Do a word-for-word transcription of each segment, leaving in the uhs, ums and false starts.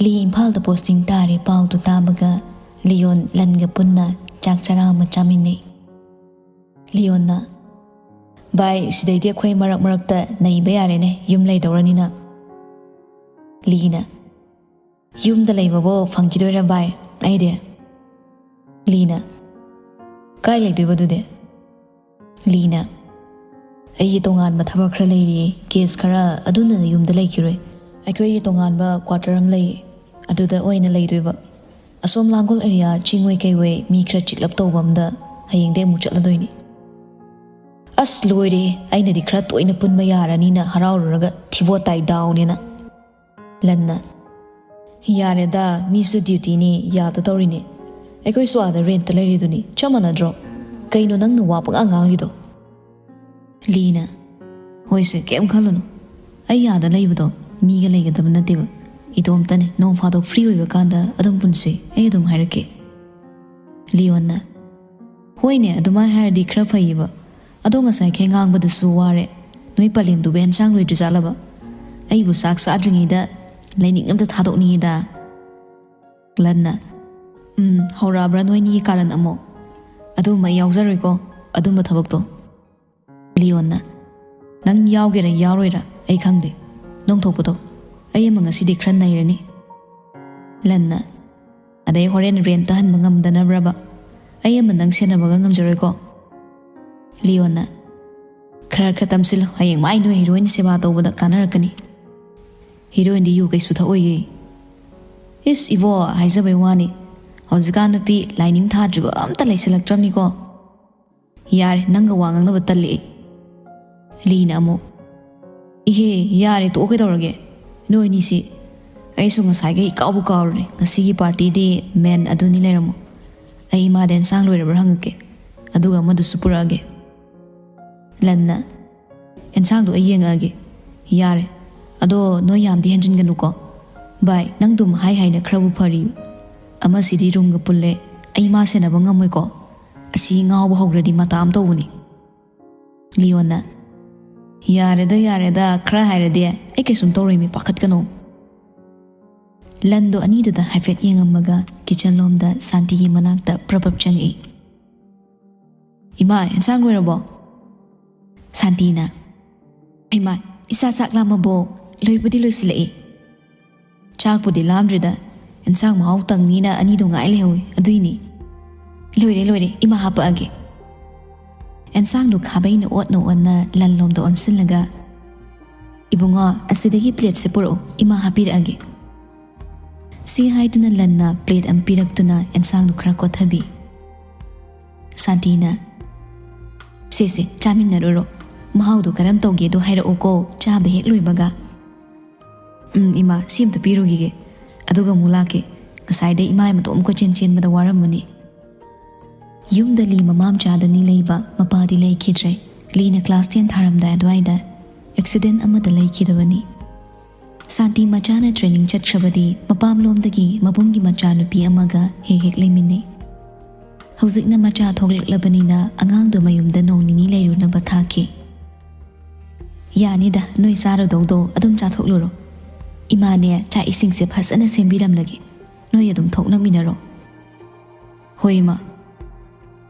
ꯂꯤ ꯏꯝꯐꯥꯜꯗ ꯄꯣꯁꯇꯤꯡ ꯇꯥꯔꯦ ꯄꯥꯎꯗꯨ ꯇꯥꯕꯒ ꯂꯤꯌꯣꯟ ꯂꯟꯒ ꯄꯨꯟꯅ ꯆꯥꯛ ꯆꯔꯥ ꯑꯃ ꯆꯥꯃꯤꯟꯅꯩ꯫ ꯂꯤꯌꯣꯟꯅ, "ꯚꯥꯏ, ꯁꯤꯗꯩꯗꯤ ꯑꯩꯈꯣꯏ ꯃꯔꯛ ꯃꯔꯛꯇ ꯅꯩꯕ ꯌꯥꯔꯦꯅꯦ, ꯌꯨꯝ ꯂꯩꯗꯧꯔꯅꯤꯅ꯫" ꯂꯤꯅ, "ꯌꯨꯝꯗ ꯂꯩꯕꯕꯨ ꯐꯪꯈꯤꯗꯣꯏꯔꯥ ꯚꯥꯏ? ꯑꯩꯗꯤ꯫" ꯂꯤꯅ, "ꯀꯥꯏ ꯂꯩꯗꯣꯏꯕ ꯑꯗꯨꯗꯤ?" ꯂꯤꯅ, "ꯑꯩꯒꯤ ꯇꯣꯉꯥꯟꯕ ꯊꯕꯛ ꯈꯔ ꯂꯩꯔꯤꯌꯦ, ꯀꯦꯁ ꯈꯔ, ꯑꯗꯨꯅ ꯌꯨꯝꯗ ꯂꯩꯈꯤꯔꯣꯏ꯫ ꯑꯩꯈꯣꯏꯒꯤ ꯇꯣꯉꯥꯟꯕ ꯀ꯭ꯋꯥꯇꯔ ꯑꯃ ꯂꯩꯌꯦ, ꯑꯗꯨꯗ ꯑꯣꯏꯅ ꯂꯩꯗꯣꯏꯕ꯫ ꯑꯁꯣꯝ ꯂꯥꯡꯒꯣꯜ ꯑꯦꯔꯤꯌꯥ, ꯆꯤꯡꯑꯣꯏ ꯀꯩꯑꯣꯏ, ꯃꯤ ꯈꯔ ꯆꯤꯛꯂꯞ ꯇꯧꯕ ꯑꯝꯗ ꯍꯌꯦꯡꯗꯩ ꯑꯃꯨꯛ ꯆꯠꯂꯗꯣꯏꯅꯤ꯫" "ꯑꯁ, ꯂꯣꯏꯔꯦ, ꯑꯩꯅꯗꯤ ꯈꯔ ꯇꯣꯏꯅ ꯄꯨꯟꯕ ꯌꯥꯔꯅꯤꯅ ꯍꯔꯥꯎꯔꯨꯔꯒ ꯊꯤꯕꯣꯠ ꯇꯥꯏ ꯗꯥꯎꯅꯦꯅ꯫" ꯂꯟꯅ, "ꯌꯥꯔꯦꯗ, ꯃꯤꯁꯨ ꯗ꯭ꯌꯨꯇꯤꯅꯤ, ꯌꯥꯗ ꯇꯧꯔꯤꯅꯤ꯫ ꯑꯩꯈꯣꯏꯁꯨ ꯑꯥꯗ ꯔꯦꯟꯠꯇ ꯂꯩꯔꯤꯗꯨꯅꯤ, ꯆꯞ ꯃꯥꯟꯅꯗ꯭ꯔꯣ? ꯀꯩꯅꯣ ꯅꯪꯅ ꯋꯥ ꯄꯪꯉꯥꯡ ꯉꯥꯡꯉꯤꯗꯣ?" ꯂꯤꯅ, "ꯍꯣꯏꯁꯦ, ꯀꯩꯝ ꯈꯜꯂꯨꯅꯨ꯫ ꯑꯩ ꯑꯥꯗ ꯂꯩꯕꯗꯣ ꯃꯤꯒ ꯂꯩꯒꯗꯕ ꯅꯠꯇꯦꯕ꯫ ꯏꯇꯣꯝꯇꯅꯦ, ꯅꯣꯡ ꯐꯥꯗꯣꯛ ꯐ꯭ꯔꯤ ꯑꯣꯏꯕ ꯀꯥꯟꯗ ꯑꯗꯨꯝ ꯄꯨꯟꯁꯦ, ꯑꯩ ꯑꯗꯨꯝ ꯍꯥꯏꯔꯛꯀꯦ꯫" ꯂꯤꯌꯣꯟꯅ, "ꯍꯣꯏꯅꯦ, ꯑꯗꯨꯃꯥꯏ ꯍꯥꯏꯔꯗꯤ ꯈꯔ ꯐꯩꯌꯦꯕ꯫ ꯑꯗꯣ ꯉꯁꯥꯏꯈꯩ ꯉꯥꯡꯕꯗꯨꯁꯨ ꯋꯥꯔꯦ꯫ ꯅꯣꯏ ꯄꯂꯦꯝꯗꯨꯕꯨ ꯑꯦꯟꯁꯥꯡ ꯂꯣꯏꯗ꯭ꯔꯤꯖꯥꯠꯂꯕ? ꯑꯩꯕꯨ ꯆꯥꯛ ꯆꯥꯗ꯭ꯔꯤꯉꯩꯗ ꯂꯥꯏꯅꯤꯡ ꯑꯝꯇ ꯊꯥꯗꯣꯛꯅꯤꯡꯉꯤꯗ꯫" ꯂꯟꯅ, "ꯎꯝ, ꯍꯧꯔꯛꯑꯕ꯭ꯔꯥ ꯅꯣꯏꯅꯤꯒꯤ ꯀꯥꯔꯟ ꯑꯃꯨꯛ? ꯑꯗꯨꯝꯕ ꯑꯩ ꯌꯥꯎꯖꯔꯣꯏꯀꯣ, ꯑꯗꯨꯝꯕ ꯊꯕꯛꯇꯣ꯫" ꯂꯤꯌꯣꯟꯅ, "ꯅꯪ ꯌꯥꯎꯒꯦꯔꯥ ꯌꯥꯎꯔꯣꯏꯔꯥ ꯑꯩ ꯈꯪꯗꯦ꯫ ꯅꯪ ꯊꯣꯛꯄꯗꯣ꯫ ꯑꯩ ꯑꯃ ꯉꯁꯤꯗꯤ ꯈꯔ ꯅꯩꯔꯅꯤ꯫" ꯂꯟꯅ, "ꯑꯗꯩ ꯍꯣꯔꯦꯟ ꯔꯦꯟꯠꯇ ꯍꯟꯕ ꯉꯝꯗꯅꯕ꯭ꯔꯕ? ꯑꯩ ꯑꯃ ꯅꯪ ꯁꯦꯟꯅꯕꯒ ꯉꯝꯖꯔꯣꯏꯀꯣ꯫" ꯂꯤꯌꯣꯟꯅ, "ꯈꯔ ꯈꯔ ꯇꯝꯁꯤꯜꯂꯨ, ꯍꯌꯦꯡ ꯃꯥꯏ ꯅꯣꯏ ꯍꯤꯔꯣꯏꯟ ꯁꯦꯕꯥ ꯇꯧꯕꯗ ꯀꯥꯟꯅꯔꯛꯀꯅꯤ꯫" "ꯍꯤꯔꯣꯏꯟꯗꯤ ꯌꯨ ꯀꯩꯁꯨ ꯊꯛꯑꯣꯏꯌꯦ꯫" "ꯏꯁ ꯏꯕꯣ, ꯍꯥꯏꯖꯕꯩ ꯋꯥꯅꯤ, ꯍꯧꯖꯤꯛꯀꯥꯟ ꯅꯨꯄꯤ ꯂꯥꯏꯅꯤꯡ ꯊꯥꯗ꯭ꯔꯤꯕ ꯑꯝꯇ ꯂꯩꯁꯜꯂꯛꯇ꯭ꯔꯕꯅꯤꯀꯣ꯫" "ꯌꯥꯔꯦ, ꯅꯪꯒ ꯋꯥ ꯉꯥꯡꯅꯕ ꯇꯜꯂꯦ ꯑꯩ꯫" ꯂꯤꯅ ꯑꯃꯨꯛ, "ꯏꯍꯦ, ꯌꯥꯔꯦ, ꯇꯣꯛꯑꯣ, ꯀꯩꯗꯧꯔꯒꯦ? ꯅꯣꯏ ꯑꯅꯤꯁꯤ꯫ ꯑꯩꯁꯨ ꯉꯁꯥꯏꯒꯩ ꯏꯀꯥꯎꯕꯨ ꯀꯥꯎꯔꯨꯔꯦ, ꯉꯁꯤꯒꯤ ꯄꯥꯔꯇꯤꯗꯤ ꯃꯦꯟ ꯑꯗꯨꯅꯤ꯫ ꯂꯩꯔꯝꯃꯣ, ꯑꯩ ꯏꯃꯥꯗ ꯑꯦꯟꯁꯥꯡ ꯂꯣꯏꯔꯕ꯭ꯔꯥ ꯍꯪꯉꯛꯀꯦ, ꯑꯗꯨꯒ ꯑꯃꯗꯨꯁꯨ ꯄꯨꯔꯛꯑꯒꯦ꯫" ꯂꯟꯅ, "ꯑꯦꯟꯁꯥꯡꯗꯣ ꯑꯩ ꯌꯦꯡꯉꯛꯑꯒꯦ꯫ ꯌꯥꯔꯦ, ꯑꯗꯣ ꯅꯣꯏ ꯌꯥꯝꯗꯤ ꯍꯦꯟꯖꯤꯟꯒꯅꯨꯀꯣ꯫ ꯚꯥꯏ, ꯅꯪꯗꯨꯝ ꯍꯥꯏ ꯍꯥꯏꯅ ꯈꯔꯕꯨ ꯐꯔꯤ꯫ ꯑꯃꯁꯤꯗꯤ ꯔꯨꯝꯒ ꯄꯨꯜꯂꯦ, ꯑꯩ ꯃꯥ ꯁꯦꯟꯅꯕ ꯉꯝꯃꯣꯏꯀꯣ꯫ ꯑꯁꯤ ꯉꯥꯎꯕ ꯍꯧꯈ꯭ꯔꯗꯤ ꯃꯇꯥ ꯑꯃ ꯇꯧꯕꯅꯤ꯫" ꯂꯤꯌꯣꯟꯅ, "ꯌꯥꯔꯦꯗ, ꯌꯥꯔꯦꯗ, ꯈꯔ ꯍꯥꯏꯔꯗꯤ ꯑꯩ ꯀꯩꯁꯨꯝ ꯇꯧꯔꯣꯏꯃꯤ, ꯄꯥꯈꯠꯀꯅꯣ꯫" ꯂꯟꯗꯣ ꯑꯅꯤꯗꯨꯗ ꯍꯥꯏꯐꯦꯠ ꯌꯦꯡꯉꯝꯃꯒ ꯀꯤꯆꯟ ꯂꯣꯝꯗ ꯁꯥꯟꯇꯤꯒꯤ ꯃꯅꯥꯛꯇ ꯄ꯭ꯔꯞ ꯄ꯭ꯔꯞ ꯆꯪꯉꯛꯏ꯫ "ꯏꯃꯥ, ꯑꯦꯟꯁꯥꯡ ꯂꯣꯏꯔꯕꯣ?" ꯁꯥꯟꯇꯤꯅ, "ꯍꯩꯃꯥ, ꯏꯆꯥ ꯆꯥꯛ ꯂꯥꯝꯃꯕꯣ? ꯂꯣꯏꯕꯨꯗꯤ ꯂꯣꯏꯁꯤꯜꯂꯛꯏ꯫ ꯆꯥꯛꯄꯨꯗꯤ ꯂꯥꯝꯗ꯭ꯔꯤꯗ, ꯑꯦꯟꯁꯥꯡ ꯃꯍꯥꯎ ꯇꯪꯅꯤꯅ ꯑꯅꯤꯗꯣ ꯉꯥꯏ ꯂꯩꯍꯧꯏ, ꯑꯗꯨꯏꯅꯤ꯫ ꯂꯣꯏꯔꯦ, ꯂꯣꯏꯔꯦ, ꯏꯃꯥ ꯍꯥꯄꯛꯑꯒꯦ꯫" ꯑꯦꯟꯁꯥꯡꯗꯨ ꯈꯥꯕꯩꯅ ꯑꯣꯠꯅ ꯑꯣꯠꯅ ꯂꯟꯂꯣꯝꯗ ꯑꯣꯟꯁꯤꯜꯂꯒ, "ꯏꯕꯨꯡꯉꯣ, ꯑꯁꯤꯗꯒꯤ ꯄ꯭ꯂꯦꯠꯁꯦ ꯄꯨꯔꯛꯎ, ꯏꯃꯥ ꯍꯥꯞꯄꯤꯔꯛꯑꯒꯦ꯫" ꯁꯤ ꯍꯥꯏꯗꯨꯅ ꯂꯟꯅ ꯄ꯭ꯂꯦꯠ ꯑꯃ ꯄꯤꯔꯛꯇꯨꯅ ꯑꯦꯟꯁꯥꯡꯗꯨ ꯈꯔ ꯀꯣꯠꯊꯕꯤ꯫ ꯁꯥꯟꯇꯤꯅ, "ꯁꯦ, ꯁꯦ, ꯆꯥꯃꯤꯟꯅꯔꯨꯔꯣ꯫ ꯃꯍꯥꯎꯗꯨ ꯀꯔꯝ ꯇꯧꯒꯦꯗꯣ ꯍꯥꯏꯔꯛꯎꯀꯣ, ꯆꯥꯕ ꯍꯦꯛ ꯂꯣꯏꯕꯒ꯫" "ꯎꯝ, ꯏꯃꯥ, ꯁꯤ ꯑꯝꯇ ꯄꯤꯔꯨꯈꯤꯒꯦ꯫ ꯑꯗꯨꯒ ꯑꯃꯨꯛ ꯂꯥꯛꯀꯦ꯫ ꯉꯁꯥꯏꯗꯩ ꯏꯃꯥ ꯃꯇꯣꯝ ꯀꯣꯏꯆꯦꯟ ꯆꯦꯟꯕꯗ ꯋꯥꯔꯝꯃꯅꯤ꯫" ꯌꯨꯝꯗ ꯂꯤ ꯃꯃꯥ ꯃꯆꯥꯗꯅꯤ ꯂꯩꯕ, ꯃꯄꯥꯗꯤ ꯂꯩꯈꯤꯗ꯭ꯔꯦ꯫ ꯂꯤꯅ ꯀ꯭ꯂꯥꯁ ꯇꯦꯟ ꯊꯥꯔꯝꯗꯥꯏ ꯑꯗꯨꯋꯥꯏꯗ ꯑꯦꯛꯁꯤꯗꯦꯟ ꯑꯃꯗ ꯂꯩꯈꯤꯗꯕꯅꯤ꯫ ꯁꯥꯟꯇꯤ ꯃꯆꯥꯅ ꯇ꯭ꯔꯦꯅꯤꯡ ꯆꯠꯈ꯭ꯔꯕꯗꯤ ꯃꯄꯥꯝꯂꯣꯝꯗꯒꯤ ꯃꯕꯨꯡꯒꯤ ꯃꯆꯥꯅꯨꯄꯤ ꯑꯃꯒ ꯍꯦꯛ ꯍꯦꯛ ꯂꯩꯃꯤꯟꯅꯩ꯫ ꯍꯧꯖꯤꯛꯅ ꯃꯆꯥ ꯊꯣꯛꯂꯛꯂꯕꯅꯤꯅ ꯑꯉꯥꯡꯗꯣ ꯃꯌꯨꯝꯗ ꯅꯣꯡ ꯅꯤꯅꯤ ꯂꯩꯔꯨꯅꯕ ꯊꯥꯈꯤ꯫ "ꯌꯥꯅꯤꯗ, ꯅꯣꯏ ꯆꯥꯔꯨꯗꯧꯗꯣ ꯑꯗꯨꯝ ꯆꯥꯊꯣꯛꯂꯨꯔꯣ꯫ ꯏꯃꯥꯅꯦ ꯆꯥꯛ ꯏꯁꯤꯡꯁꯦ ꯐꯖꯅ ꯁꯦꯝꯕꯤꯔꯝꯂꯒꯦ꯫ ꯅꯣꯏ ꯑꯗꯨꯝ ꯊꯣꯛꯅꯃꯤꯟꯅꯔꯣ꯫" "ꯍꯣꯏ, ꯏꯃꯥ꯫"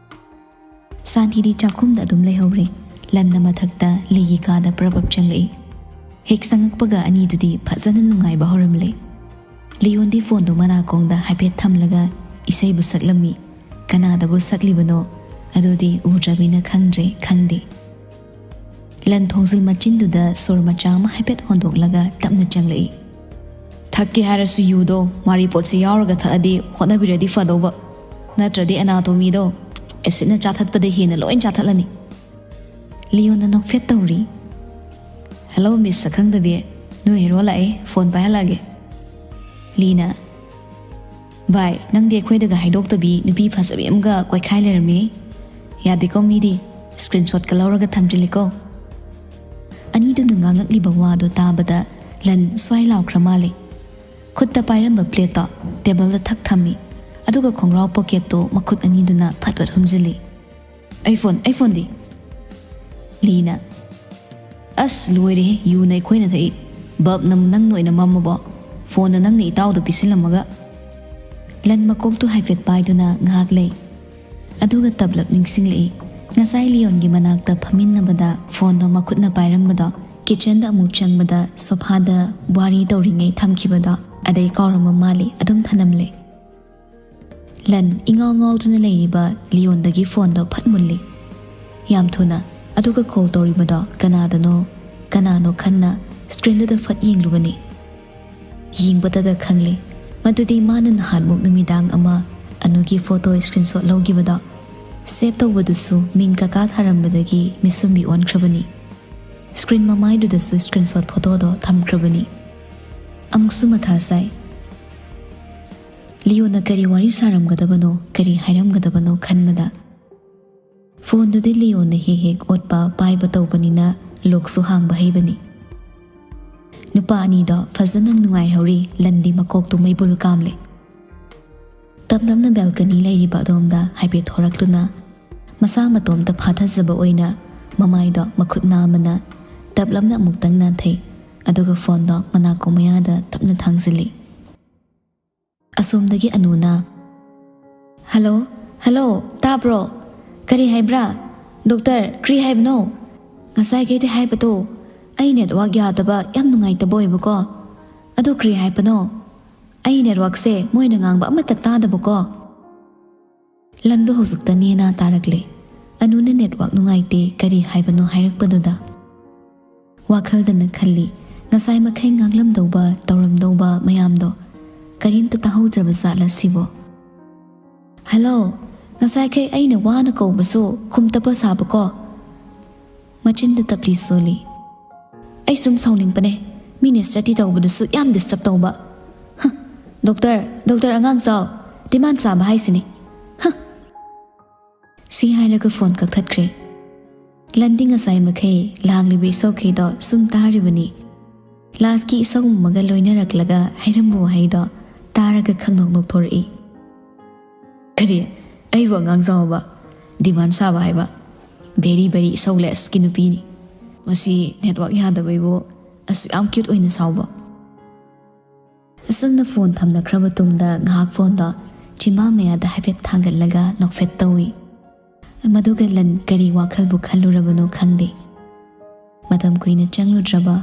ꯁꯥꯟꯇꯤꯗꯤ ꯆꯥꯛꯈꯨꯝꯗ ꯑꯗꯨꯝ ꯂꯩꯍꯧꯔꯦ꯫ ꯂꯟꯅ ꯃꯊꯛꯇ ꯂꯤꯒꯤ ꯀꯥꯗ ꯄ꯭ꯔꯞ ꯄ꯭ꯔꯞ ꯆꯪꯂꯛꯏ꯫ ꯍꯦꯛ ꯆꯪꯉꯛꯄꯒ ꯑꯅꯤꯗꯨꯗꯤ ꯐꯖꯅ ꯅꯨꯡꯉꯥꯏꯕ ꯍꯧꯔꯝꯂꯦ꯫ ꯂꯤꯌꯣꯟꯗꯤ ꯐꯣꯟꯗꯣ ꯃꯅꯥꯀꯣꯡꯗ ꯍꯥꯏꯐꯦꯠ ꯊꯝꯂꯒ ꯏꯁꯩꯕꯨ ꯁꯛꯂꯝꯃꯤ꯫ ꯀꯅꯥꯗꯕꯨ ꯁꯛꯂꯤꯕꯅꯣ ꯑꯗꯨꯗꯤ ꯎꯗ꯭ꯔꯕꯅꯤꯅ ꯈꯪꯗ꯭ꯔꯦ, ꯈꯪꯗꯦ꯫ ꯂꯟ ꯊꯣꯡꯖꯤꯜ ꯃꯆꯤꯟꯗꯨꯗ ꯁꯣꯔ ꯃꯆꯥ ꯑꯃ ꯍꯥꯏꯐꯦꯠ ꯍꯣꯟꯗꯣꯛꯂꯒ ꯇꯞꯅ ꯆꯪꯂꯛꯏ꯫ "ꯊꯛꯀꯦ ꯍꯥꯏꯔꯁꯨ ꯌꯨꯗꯣ ꯃꯥꯔꯤ ꯄꯣꯠꯁꯤ ꯌꯥꯎꯔꯒ ꯊꯛꯑꯗꯤ ꯍꯣꯠꯅꯕꯤꯔꯗꯤ ꯐꯗꯧꯕ꯫ ꯅꯠꯇ꯭ꯔꯗꯤ ꯑꯦꯅꯥꯇꯣꯃꯤꯗꯣ ꯑꯦꯁꯤꯠꯅ ꯆꯥꯊꯠꯄꯗ ꯍꯦꯟꯅ ꯂꯣꯏ ꯆꯥꯊꯠꯂꯅꯤ꯫" ꯂꯤꯌꯣꯟꯅ ꯅꯣꯛꯐꯦꯠ ꯇꯧꯔꯤ꯫ "ꯍꯦꯜꯂꯣ, ꯃꯤꯁ ꯁꯛꯈꯪꯗꯕꯤ꯫ ꯅꯣꯏ ꯍꯦꯔꯣ ꯂꯥꯛꯑꯦ, ꯐꯣꯟ ꯄꯥꯏꯍꯜꯂꯛꯑꯒꯦ꯫" ꯂꯤꯅ, "ꯚꯥꯏ, ꯅꯪꯗꯤ ꯑꯩꯈꯣꯏꯗꯒ ꯍꯥꯏꯗꯣꯛꯇꯕꯤ ꯅꯨꯄꯤ ꯐꯖꯕꯤ ꯑꯃꯒ ꯀꯣꯏꯈꯥꯏ ꯂꯩꯔꯝꯃꯤ꯫ ꯌꯥꯗꯦꯀꯣ ꯃꯤꯗꯤ, ꯁ꯭ꯀ꯭ꯔꯤꯟ ꯁꯣꯠꯀ ꯂꯧꯔꯒ ꯊꯝꯖꯤꯜꯂꯤꯀꯣ꯫" ꯑꯅꯤꯗꯨꯅ ꯉꯥꯡꯉꯛꯂꯤꯕ ꯋꯥꯗꯣ ꯇꯥꯕꯗ ꯂꯟ ꯁ꯭ꯋꯥꯏ ꯂꯥꯎꯈ꯭ꯔ ꯃꯥꯜꯂꯦ꯫ ꯈꯨꯠꯇ ꯄꯥꯏꯔꯝꯕ ꯄ꯭ꯂꯦꯠꯇꯣ ꯇꯦꯕꯜꯗ ꯊꯛ ꯊꯝꯃꯤ, ꯑꯗꯨꯒ ꯈꯣꯡꯒ꯭ꯔꯥꯎ ꯄꯣꯀꯦꯠꯇꯣ ꯃꯈꯨꯠ ꯑꯅꯤꯗꯨꯅ ꯐꯠ ꯐꯠ ꯍꯨꯝꯖꯤꯜꯂꯤ꯫ "ꯑꯩ ꯐꯣꯟ, ꯑꯩ ꯐꯣꯟꯗꯤ?" ꯂꯤꯅ, "ꯑꯁ, ꯂꯣꯏꯔꯦꯍꯦ, ꯌꯨꯅ ꯑꯩꯈꯣꯏꯅ ꯊꯛꯏ꯫ ꯕꯜꯕꯅ ꯅꯪ ꯅꯣꯏꯅ ꯃꯝꯃꯕꯣ? ꯐꯣꯟꯗꯣ ꯅꯪꯅ ꯏꯇꯥꯎꯗ ꯄꯤꯁꯤꯜꯂꯝꯃꯒ꯫ ꯂꯟ ꯃꯀꯣꯛꯇꯨ ꯍꯥꯏꯐꯦꯠ ꯄꯥꯏꯗꯨꯅ ꯉꯥꯏꯍꯥꯛ ꯂꯩ꯫ ꯑꯗꯨꯒ ꯇꯞꯂꯞ ꯅꯤꯡꯁꯤꯡꯂꯛꯏ꯫ ꯉꯁꯥꯏ ꯂꯤꯌꯣꯟꯒꯤ ꯃꯅꯥꯛꯇ ꯐꯝꯃꯤꯟꯅꯕꯗ ꯐꯣꯟꯗꯣ ꯃꯈꯨꯠꯅ ꯄꯥꯏꯔꯝꯕꯗꯣ, ꯀꯤꯠꯆꯟꯗ ꯑꯃꯨꯛ ꯆꯪꯕꯗ ꯁꯣꯐꯥꯗ ꯋꯥꯔꯤ ꯇꯧꯔꯤꯉꯩ ꯊꯝꯈꯤꯕꯗꯣ ꯑꯗꯩ ꯀꯥꯎꯔꯝꯕ ꯃꯥꯜꯂꯤ, ꯑꯗꯨꯝ ꯊꯅꯝꯂꯦ꯫ ꯂꯟ ꯏꯉꯥꯎ ꯉꯥꯎꯗꯨꯅ ꯂꯩꯔꯤꯕ ꯂꯤꯌꯣꯟꯗꯒꯤ ꯐꯣꯟꯗꯣ ꯐꯠ ꯃꯨꯜꯂꯤ꯫ ꯌꯥꯝ ꯊꯨꯅ꯫ ꯑꯗꯨꯒ ꯀꯣꯜ ꯇꯧꯔꯤꯕꯗꯣ ꯀꯅꯥꯗꯅꯣ, ꯀꯅꯥꯅꯣ ꯈꯟꯅ ꯁ꯭ꯀ꯭ꯔꯤꯟꯗꯨꯗ ꯐꯠ ꯌꯦꯡꯂꯨꯕꯅꯤ꯫ ꯌꯦꯡꯕꯗꯗ ꯈꯪꯂꯦ, ꯃꯗꯨꯗꯤ ꯃꯥꯅ ꯅꯍꯥꯟꯃꯨꯛ ꯅꯨꯃꯤꯗꯥꯡ ꯑꯃ ꯑꯅꯨꯒꯤ ꯐꯣꯇꯣ ꯁ꯭ꯀ꯭ꯔꯤꯟꯁꯣꯠ ꯂꯧꯈꯤꯕꯗꯣ꯫ ꯁꯦꯚ ꯇꯧꯕꯗꯨꯁꯨ ꯃꯤꯡ ꯀꯀꯥ ꯊꯥꯔꯝꯕꯗꯒꯤ ꯃꯤꯁꯨꯝꯕꯤ ꯑꯣꯟꯈ꯭ꯔꯕꯅꯤ꯫ ꯁ꯭ꯀ꯭ꯔꯤꯟ ꯃꯃꯥꯏꯗꯨꯗꯁꯨ ꯁ꯭ꯀ꯭ꯔꯤꯟꯁꯣꯠ ꯐꯣꯇꯣꯗꯣ ꯊꯝꯈ꯭ꯔꯕꯅꯤ꯫ ꯑꯃꯨꯛꯁꯨ ꯃꯊꯥ ꯁꯥꯏ꯫ ꯂꯤꯌꯣꯅ ꯀꯔꯤ ꯋꯥꯔꯤ ꯁꯥꯔꯝꯒꯗꯕꯅꯣ, ꯀꯔꯤ ꯍꯥꯏꯔꯝꯒꯗꯕꯅꯣ ꯈꯟꯕꯗ꯫ ꯐꯣꯟꯗꯨꯗꯤ ꯂꯤꯌꯣꯅ ꯍꯦꯛ ꯍꯦꯛ ꯑꯣꯠꯄ ꯄꯥꯏꯕ ꯇꯧꯕꯅꯤꯅ ꯂꯣꯛꯁꯨ ꯍꯥꯡꯕ ꯍꯩꯕꯅꯤ꯫ ꯅꯨꯄꯥ ꯑꯅꯤꯗꯣ ꯐꯖꯅ ꯅꯨꯡꯉꯥꯏꯍꯧꯔꯤ, ꯂꯟꯗꯤ ꯃꯀꯣꯛꯇꯨ ꯃꯩꯕꯨꯜ ꯀꯥꯝꯂꯦ꯫ ꯇꯞ ꯇꯞꯅ ꯕꯦꯜꯀꯅꯤ ꯂꯩꯔꯤꯕ ꯑꯗꯣꯝꯗ ꯍꯥꯏꯐꯦꯠ ꯊꯣꯔꯛꯇꯨꯅ ꯃꯁꯥ ꯃꯇꯣꯝꯇ ꯐꯥꯊꯖꯕ ꯑꯣꯏꯅ ꯃꯃꯥꯏꯗꯣ ꯃꯈꯨꯠ ꯅꯥꯝꯃꯅ ꯇꯞꯂꯞꯅ ꯑꯃꯨꯛꯇꯪ ꯅꯥꯟꯊꯩ, ꯑꯗꯨꯒ ꯐꯣꯟꯗꯣ ꯃꯅꯥꯀꯣꯡ ꯃꯌꯥꯗ ꯇꯞꯅ ꯊꯥꯡꯖꯤꯜꯂꯤ꯫ ꯑꯁꯣꯝꯗꯒꯤ ꯑꯅꯨꯅ, "ꯍꯜꯂꯣ, ꯍꯜꯂꯣ, ꯇꯥꯕ꯭ꯔꯣ? ꯀꯔꯤ ꯍꯥꯏꯕ꯭ꯔꯥ? ꯗꯣꯛꯇꯔ, ꯀꯔꯤ ꯍꯥꯏꯕꯅꯣ? ꯉꯁꯥꯏꯈꯩꯗꯤ ꯍꯥꯏꯕꯗꯣ ꯑꯩ ꯅꯦꯠꯋꯥꯛ ꯌꯥꯗꯕ, ꯌꯥꯝ ꯅꯨꯡꯉꯥꯏꯇꯕ ꯑꯣꯏꯕꯀꯣ꯫ ꯑꯗꯨ ꯀꯔꯤ ꯍꯥꯏꯕꯅꯣ? ꯑꯩ ꯅꯦꯠꯋꯥꯛꯁꯦ ꯃꯣꯏꯅ ꯉꯥꯡꯕ ꯑꯃꯠꯇ ꯇꯥꯗꯕꯀꯣ꯫" ꯂꯟꯗꯣ ꯍꯧꯖꯤꯛꯇ ꯅꯦꯅꯥ ꯇꯥꯔꯛꯂꯦ꯫ ꯑꯅꯨꯅ ꯅꯦꯠꯋꯥꯛ ꯅꯨꯡꯉꯥꯏꯇꯦ, ꯀꯔꯤ ꯍꯥꯏꯕꯅꯣ ꯍꯥꯏꯔꯛꯄꯗꯨꯗ꯫ ꯋꯥꯈꯜꯗꯅ ꯈꯜꯂꯤ, ꯉꯁꯥꯏ ꯃꯈꯩ ꯉꯥꯡꯂꯝꯗꯧꯕ, ꯇꯧꯔꯝꯗꯧꯕ ꯃꯌꯥꯝꯗꯣ ꯀꯔꯤꯝꯇ ꯇꯥꯍꯧꯗ꯭ꯔꯕ ꯖꯥꯠꯂ ꯁꯤꯕꯣ? "ꯍꯜꯂꯣ, ꯉꯁꯥꯏꯈꯩ ꯑꯩꯅ ꯋꯥꯅ ꯀꯧꯕꯁꯨ ꯈꯨꯝꯇꯞꯄ ꯁꯥꯕꯀꯣ?" ꯃꯆꯤꯟꯗ ꯇꯞꯂꯤ ꯁꯣꯜꯂꯤ꯫ "ꯑꯩ ꯁꯨꯝ ꯁꯥꯎꯅꯤꯡꯕꯅꯦ, ꯃꯤꯅ ꯁ꯭ꯇꯗꯤ ꯇꯧꯕꯗꯨꯁꯨ ꯌꯥꯝ ꯗꯤꯁꯇꯔꯕ ꯇꯧꯕ꯫ ꯍ, ꯗꯣꯛꯇꯔ, ꯗꯣꯛꯇꯔ ꯑꯉꯥꯡ ꯆꯥꯎ, ꯗꯤꯃꯥꯟ ꯁꯥꯕ ꯍꯥꯏꯁꯤꯅꯤ꯫ ꯍ!" ꯁꯤ ꯍꯥꯏꯔꯒ ꯐꯣꯟ ꯀꯛꯊꯠꯈ꯭ꯔꯦ꯫ ꯂꯟꯗꯤ ꯉꯁꯥꯏ ꯃꯈꯩ ꯂꯥꯡꯂꯤꯕ ꯏꯁꯧꯈꯩꯗꯣ ꯁꯨꯝ ꯇꯥꯔꯤꯕꯅꯤ꯫ ꯂꯥꯁꯀꯤ ꯏꯁꯧ ꯑꯃꯒ ꯂꯣꯏꯅꯔꯛꯂꯒ ꯍꯥꯏꯔꯝꯕ ꯋꯥꯍꯩꯗꯣ ꯇꯥꯔꯒ ꯈꯪꯅꯣꯛ ꯅꯣꯛꯊꯣꯔꯛꯏ꯫ "ꯀꯔꯤ? ꯑꯩꯕꯨ ꯑꯉꯥꯡ ꯆꯥꯎꯕ? ꯗꯤꯃꯥꯟ ꯁꯥꯕ ꯍꯥꯏꯕ? Very, very ꯏꯁꯧ ꯂꯦꯁꯀꯤ ꯅꯨꯄꯤꯅꯤ꯫ ꯃꯁꯤ ꯅꯦꯠꯋꯥꯛ ꯌꯥꯗꯕꯩꯕꯨ ꯑꯁꯨꯛ ꯌꯥꯝ ꯀ꯭ꯌꯨꯠ ꯑꯣꯏꯅ ꯁꯥꯎꯕ?" ꯑꯁꯨꯝꯅ ꯐꯣꯟ ꯊꯝꯅꯈ꯭ꯔꯕ ꯇꯨꯡꯗ ꯉꯥꯏꯍꯥꯛ ꯐꯣꯟꯗꯣ ꯆꯤꯝꯕꯥ ꯃꯌꯥꯗ ꯍꯥꯏꯐꯦꯠ ꯊꯥꯡꯒꯠꯂꯒ ꯅꯣꯛꯐꯦꯠ ꯇꯧꯏ꯫ ꯃꯗꯨꯒ ꯂꯟ ꯀꯔꯤ ꯋꯥꯈꯜꯕꯨ ꯈꯜꯂꯨꯔꯕꯅꯣ ꯈꯪꯗꯦ꯫ ꯃꯇꯝ ꯀꯨꯏꯅ ꯆꯪꯂꯨꯗ꯭ꯔꯕ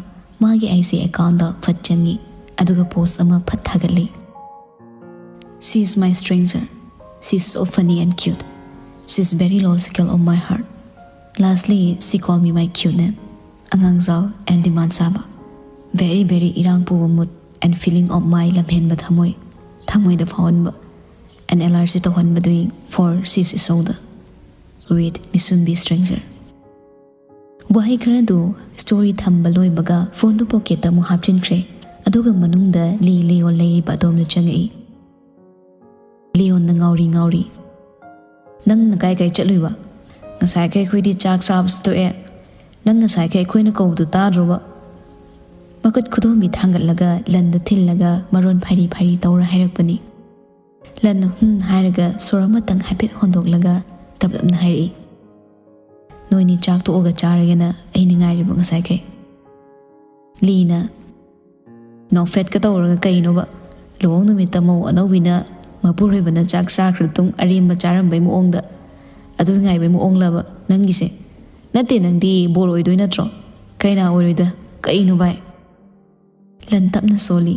ꯃꯥꯒꯤ ꯑꯥꯏ ꯖꯤ ꯑꯦꯀꯥꯎꯟꯗ ꯐꯠ ꯆꯪꯉꯤ, ꯑꯗꯨꯒ ꯄꯣꯁ ꯑꯃ ꯐꯠ ꯊꯥꯒꯠꯂꯤ꯫ "She is my stranger. She is so funny and cute. She is very logical of my heart. Lastly, she called me my cute name. ꯑꯉꯥꯡꯖꯥꯎ and demand ꯁꯥꯕ꯫ Very, very ꯏꯔꯥꯡ ꯄꯨꯕ mood and feeling of my ꯂꯝꯍꯦꯟꯕ ꯊꯃꯣꯏ, ꯊꯃꯣꯏꯗ ꯐꯥꯎꯍꯟꯕ and allergy ꯇꯧꯍꯟꯕꯗꯨꯏ for sis ꯏꯁꯧꯗ. With ꯃꯤꯁꯨꯝꯕꯤ stranger." ꯋꯥꯍꯩ ꯈꯔꯗꯨ ꯁ꯭ꯇꯣꯔꯤ ꯊꯝꯕ ꯂꯣꯏꯕꯒ ꯐꯣꯟꯗꯨ ꯄꯣꯀꯦꯠꯇ ꯑꯃꯨꯛ ꯍꯥꯞꯆꯤꯟꯈ꯭ꯔꯦ, ꯑꯗꯨꯒ ꯃꯅꯨꯡꯗ ꯂꯤ ꯂꯤꯌꯣꯟ ꯂꯩꯔꯤꯕ ꯑꯗꯣꯝꯗ ꯆꯪꯉꯛꯏ꯫ ꯂꯤꯌꯣꯟꯅ ꯉꯥꯎꯔꯤ ꯉꯥꯎꯔꯤ, "ꯅꯪꯅ ꯀꯥꯏ ꯀꯥꯏ ꯆꯠꯂꯨꯏꯕ? ꯉꯁꯥꯏꯈꯩ ꯑꯩꯈꯣꯏꯗꯤ ꯆꯥꯛ ꯆꯥꯕꯁꯨ ꯇꯣꯛꯑꯦ, ꯅꯪ ꯉꯁꯥꯏꯈꯩ ꯑꯩꯈꯣꯏꯅ ꯀꯧꯕꯗꯨ ꯇꯥꯗ꯭ꯔꯣꯕ?" ꯃꯈꯨꯠ ꯈꯨꯗꯣꯝꯕꯤ ꯊꯥꯡꯒꯠꯂꯒ ꯂꯟꯗ ꯊꯤꯜꯂꯒ ꯃꯔꯣꯟ ꯐꯥꯏꯔꯤ ꯐꯥꯏꯔꯤ ꯇꯧꯔ ꯍꯥꯏꯔꯛꯄꯅꯤ꯫ ꯂꯟꯅ "ꯍꯨꯝ" ꯍꯥꯏꯔꯒ ꯁꯣꯔ ꯑꯃꯇꯪ ꯍꯥꯏꯐꯦꯠ ꯍꯣꯟꯗꯣꯛꯂꯒ ꯇꯞꯂꯞꯅ ꯍꯥꯏꯔꯛꯏ, "ꯅꯣꯏꯅꯤ ꯆꯥꯛ ꯇꯣꯛꯑꯒ ꯆꯥꯔꯒꯦꯅ ꯑꯩꯅ ꯉꯥꯏꯔꯤꯕ ꯉꯁꯥꯏꯈꯩ꯫" ꯂꯤꯅ ꯅꯣꯛꯐꯦꯠꯀ ꯇꯧꯔꯒ ꯀꯩꯅꯣꯕ? ꯂꯨꯍꯣꯡ ꯅꯨꯃꯤꯠꯇ ꯃꯧ ꯑꯅꯧꯕꯤꯅ ꯃꯄꯨꯔꯣꯏꯕꯅ ꯆꯥꯛ ꯆꯥꯈ꯭ꯔ ꯇꯨꯡ ꯑꯔꯦꯝꯕ ꯆꯥꯔꯝꯕꯩ ꯃꯑꯣꯡꯗ ꯑꯗꯨ ꯉꯥꯏꯕꯩ ꯃꯑꯣꯡꯂꯕ ꯅꯪꯒꯤꯁꯦ? ꯅꯠꯇꯦ, ꯅꯪꯗꯤ ꯕꯣꯔ ꯑꯣꯏꯗꯣꯏ ꯅꯠꯇ꯭ꯔꯣ? ꯀꯩꯅꯥ ꯑꯣꯏꯔꯣꯏꯗ꯫ ꯀꯩꯅꯣ ꯚꯥꯏ? ꯂꯟ ꯇꯞꯅ ꯁꯣꯜꯂꯤ꯫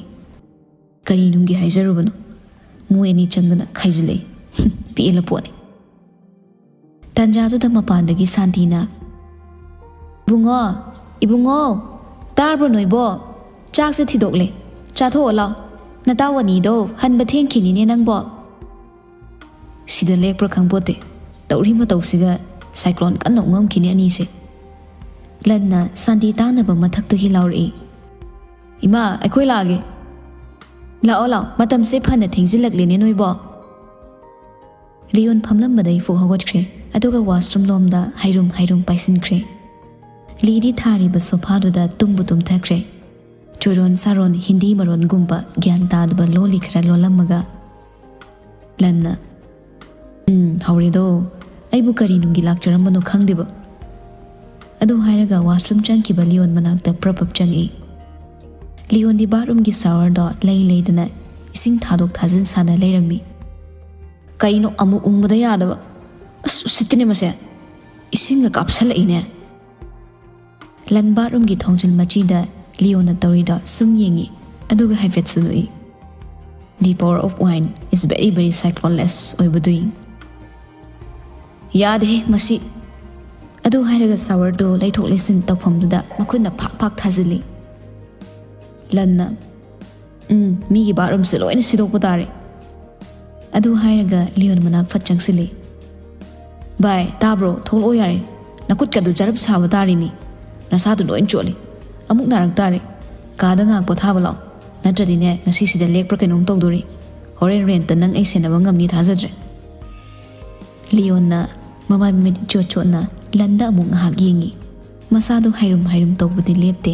ꯀꯔꯤ ꯅꯨꯡꯒꯤ ꯍꯥꯏꯖꯔꯨꯕꯅꯣ? ꯃꯣꯏ ꯑꯅꯤ ꯆꯪꯗꯅ ꯈꯥꯏꯖꯤꯜꯂꯛꯏ꯫ ꯄꯦꯜꯂ ꯄꯣꯠꯅꯤ꯫ ꯇꯥꯟꯖꯥꯗꯨꯗ ꯃꯄꯥꯟꯗꯒꯤ ꯁꯥꯟꯇꯤꯅ, "ꯏꯕꯨꯡꯉꯣ, ꯏꯕꯨꯡꯉꯣ, ꯇꯥꯔꯕ꯭ꯔꯣ ꯅꯣꯏꯕꯣ? ꯆꯥꯛꯁꯦ ꯊꯤꯗꯣꯛꯂꯦ, ꯆꯥꯊꯣꯛꯑꯣ ꯂꯥꯎ꯫ ꯅꯇꯥꯎ ꯑꯅꯤꯗꯣ ꯍꯟꯕ ꯊꯦꯡꯈꯤꯅꯤꯅꯦ ꯅꯪꯕꯣ꯫" ꯁꯤꯗ ꯂꯦꯞꯄ꯭ꯔꯥ ꯈꯪꯄꯣꯠꯇꯦ, ꯇꯧꯔꯤ ꯃꯇꯧꯁꯤꯒ꯫ ꯁꯥꯏꯀ꯭ꯂꯣꯟ ꯀꯟꯅ ꯎꯪꯉꯝꯈꯤꯅꯤ ꯑꯅꯤꯁꯦ꯫ ꯂꯟꯅ ꯁꯥꯟꯇꯤ ꯇꯥꯅꯕ ꯃꯊꯛꯇꯒꯤ ꯂꯥꯎꯔꯛꯏ, "ꯏꯃꯥ, ꯑꯩꯈꯣꯏ ꯂꯥꯛꯑꯒꯦ꯫ ꯂꯥꯛꯑꯣ, ꯂꯥꯛꯑꯣ, ꯃꯇꯝꯁꯦ ꯐꯅ ꯊꯦꯡꯖꯤꯜꯂꯛꯂꯦꯅꯦ ꯅꯣꯏꯕꯣ꯫" ꯂꯤꯌꯣꯟ ꯐꯝꯂꯝꯕꯗꯩ ꯐꯨꯛ ꯍꯧꯒꯠꯈ꯭ꯔꯦ, ꯑꯗꯨꯒ ꯋꯥꯁꯔꯨꯝ ꯂꯣꯝꯗ ꯍꯥꯏꯔꯨꯝ ꯍꯥꯏꯔꯨꯝ ꯄꯥꯏꯁꯤꯟꯈ꯭ꯔꯦ꯫ ꯂꯤꯗꯤ ꯊꯥꯔꯤꯕ ꯁꯣꯐꯥꯗꯨꯗ ꯇꯨꯝꯕꯨ ꯇꯨꯝꯊꯈ꯭ꯔꯦ꯫ ꯆꯣꯏꯔꯣꯟ ꯁꯥꯔꯣꯟ ꯍꯤꯟꯗꯤ ꯃꯔꯣꯟꯒꯨꯝꯕ ꯒ꯭ꯌꯥꯟ ꯇꯥꯗꯕ ꯂꯣꯜꯂꯤ ꯈꯔ ꯂꯣꯜꯂꯝꯃꯒ ꯂꯟꯅ, "ꯎꯝ, ꯍꯧꯔꯦꯗꯣ꯫ ꯑꯩꯕꯨ ꯀꯔꯤ ꯅꯨꯡꯒꯤ ꯂꯥꯛꯆꯔꯝꯕꯅꯣ ꯈꯪꯗꯦꯕ꯫" ꯑꯗꯨ ꯍꯥꯏꯔꯒ ꯋꯥꯁꯔꯨꯝ ꯆꯪꯈꯤꯕ ꯂꯤꯌꯣꯟ ꯃꯅꯥꯛꯇ ꯄ꯭ꯔꯞ ꯄ꯭ꯔꯞ ꯆꯪꯉꯛꯏ꯫ ꯂꯤꯌꯣꯟꯗꯤ ꯕꯥꯠꯔꯨꯝꯒꯤ ꯁꯥꯋꯔꯗꯣ ꯂꯩ ꯂꯩꯗꯅ ꯏꯁꯤꯡ ꯊꯥꯗꯣꯛ ꯊꯥꯖꯤꯟ ꯁꯥꯟꯅ ꯂꯩꯔꯝꯃꯤ꯫ "ꯀꯩꯅꯣ ꯑꯃꯨꯛ ꯎꯪꯕꯗ ꯌꯥꯗꯕ? ꯑꯁ, ꯎꯁꯤꯠꯇꯤꯅꯦ ꯃꯁꯦ꯫ ꯏꯁꯤꯡꯒ ꯀꯥꯞꯁꯜꯂꯛꯏꯅꯦ꯫" ꯂꯟ ꯕꯥꯠꯔꯨꯝꯒꯤ ꯊꯣꯡꯖꯤꯜ ꯃꯆꯤꯗ ꯂꯤꯌꯣꯟꯅ ꯇꯧꯔꯤꯗꯣ ꯁꯨꯝ ꯌꯦꯡꯉꯤ, ꯑꯗꯨꯒ ꯍꯥꯏꯐꯦꯠꯁꯨ ꯅꯣꯛꯏ꯫ "The power of wine is very very psychological ꯑꯣꯏꯕꯗꯨꯏ꯫" "ꯌꯥꯗꯦꯍꯦ ꯃꯁꯤ꯫" ꯑꯗꯨ ꯍꯥꯏꯔꯒ ꯁꯥꯋꯔꯗꯣ ꯂꯩꯊꯣꯛ ꯂꯩꯁꯤꯟ ꯇꯧꯐꯝꯗꯨꯗ ꯃꯈꯨꯠꯅ ꯐꯥꯛ ꯐꯥꯛ ꯊꯥꯖꯤꯜꯂꯤ꯫ ꯂꯟꯅ, "ꯎꯝ, ꯃꯤꯒꯤ ꯕꯥꯠꯔꯨꯝꯁꯦ ꯂꯣꯏꯅ ꯁꯤꯗꯣꯛꯄ ꯇꯥꯔꯦ꯫" ꯑꯗꯨ ꯍꯥꯏꯔꯒ ꯂꯤꯌꯣꯟ ꯃꯅꯥꯛ ꯐꯠ ꯆꯪꯁꯤꯜꯂꯤ꯫ "ꯚꯥꯏ, ꯇꯥꯕ꯭ꯔꯣ? ꯊꯣꯛꯂꯛꯑꯣ ꯌꯥꯔꯦ꯫ ꯅꯈꯨꯠꯀꯗꯨ ꯖꯔꯞ ꯁꯥꯕ ꯇꯥꯔꯦꯃꯤ꯫ ꯅꯁꯥꯗꯨ ꯂꯣꯏ ꯆꯣꯠꯂꯤ꯫ ꯑꯃꯨꯛ ꯅꯥꯔꯛ ꯇꯥꯔꯦ꯫ ꯀꯥꯗ ꯉꯥꯏꯍꯥꯛ ꯄꯣꯊꯥꯕ ꯂꯥꯛꯑꯣ꯫ ꯅꯠꯇ꯭ꯔꯗꯤꯅꯦ, ꯉꯁꯤꯁꯤꯗ ꯂꯦꯛꯄ꯭ꯔꯥ ꯀꯩꯅꯣꯝ ꯇꯧꯗꯣꯔꯤ꯫ ꯍꯣꯔꯦꯟ ꯔꯦꯟꯠꯇ ꯅꯪ ꯑꯩ ꯁꯦꯟꯅꯕ ꯉꯝꯅꯤ ꯊꯥꯖꯗ꯭ꯔꯦ꯫" ꯂꯤꯌꯣꯟꯅ ꯃꯃꯥꯏ ꯃꯃꯤꯠ ꯏꯆꯣꯠ ꯆꯣꯠꯅ ꯂꯟꯗ ꯑꯃꯨꯛ ꯉꯥꯏꯍꯥꯛ ꯌꯦꯡꯉꯤ꯫ ꯃꯁꯥꯗꯨ ꯍꯥꯏꯔꯨꯝ ꯍꯥꯏꯔꯨꯝ ꯇꯧꯕꯗꯤ ꯂꯦꯞꯇꯦ꯫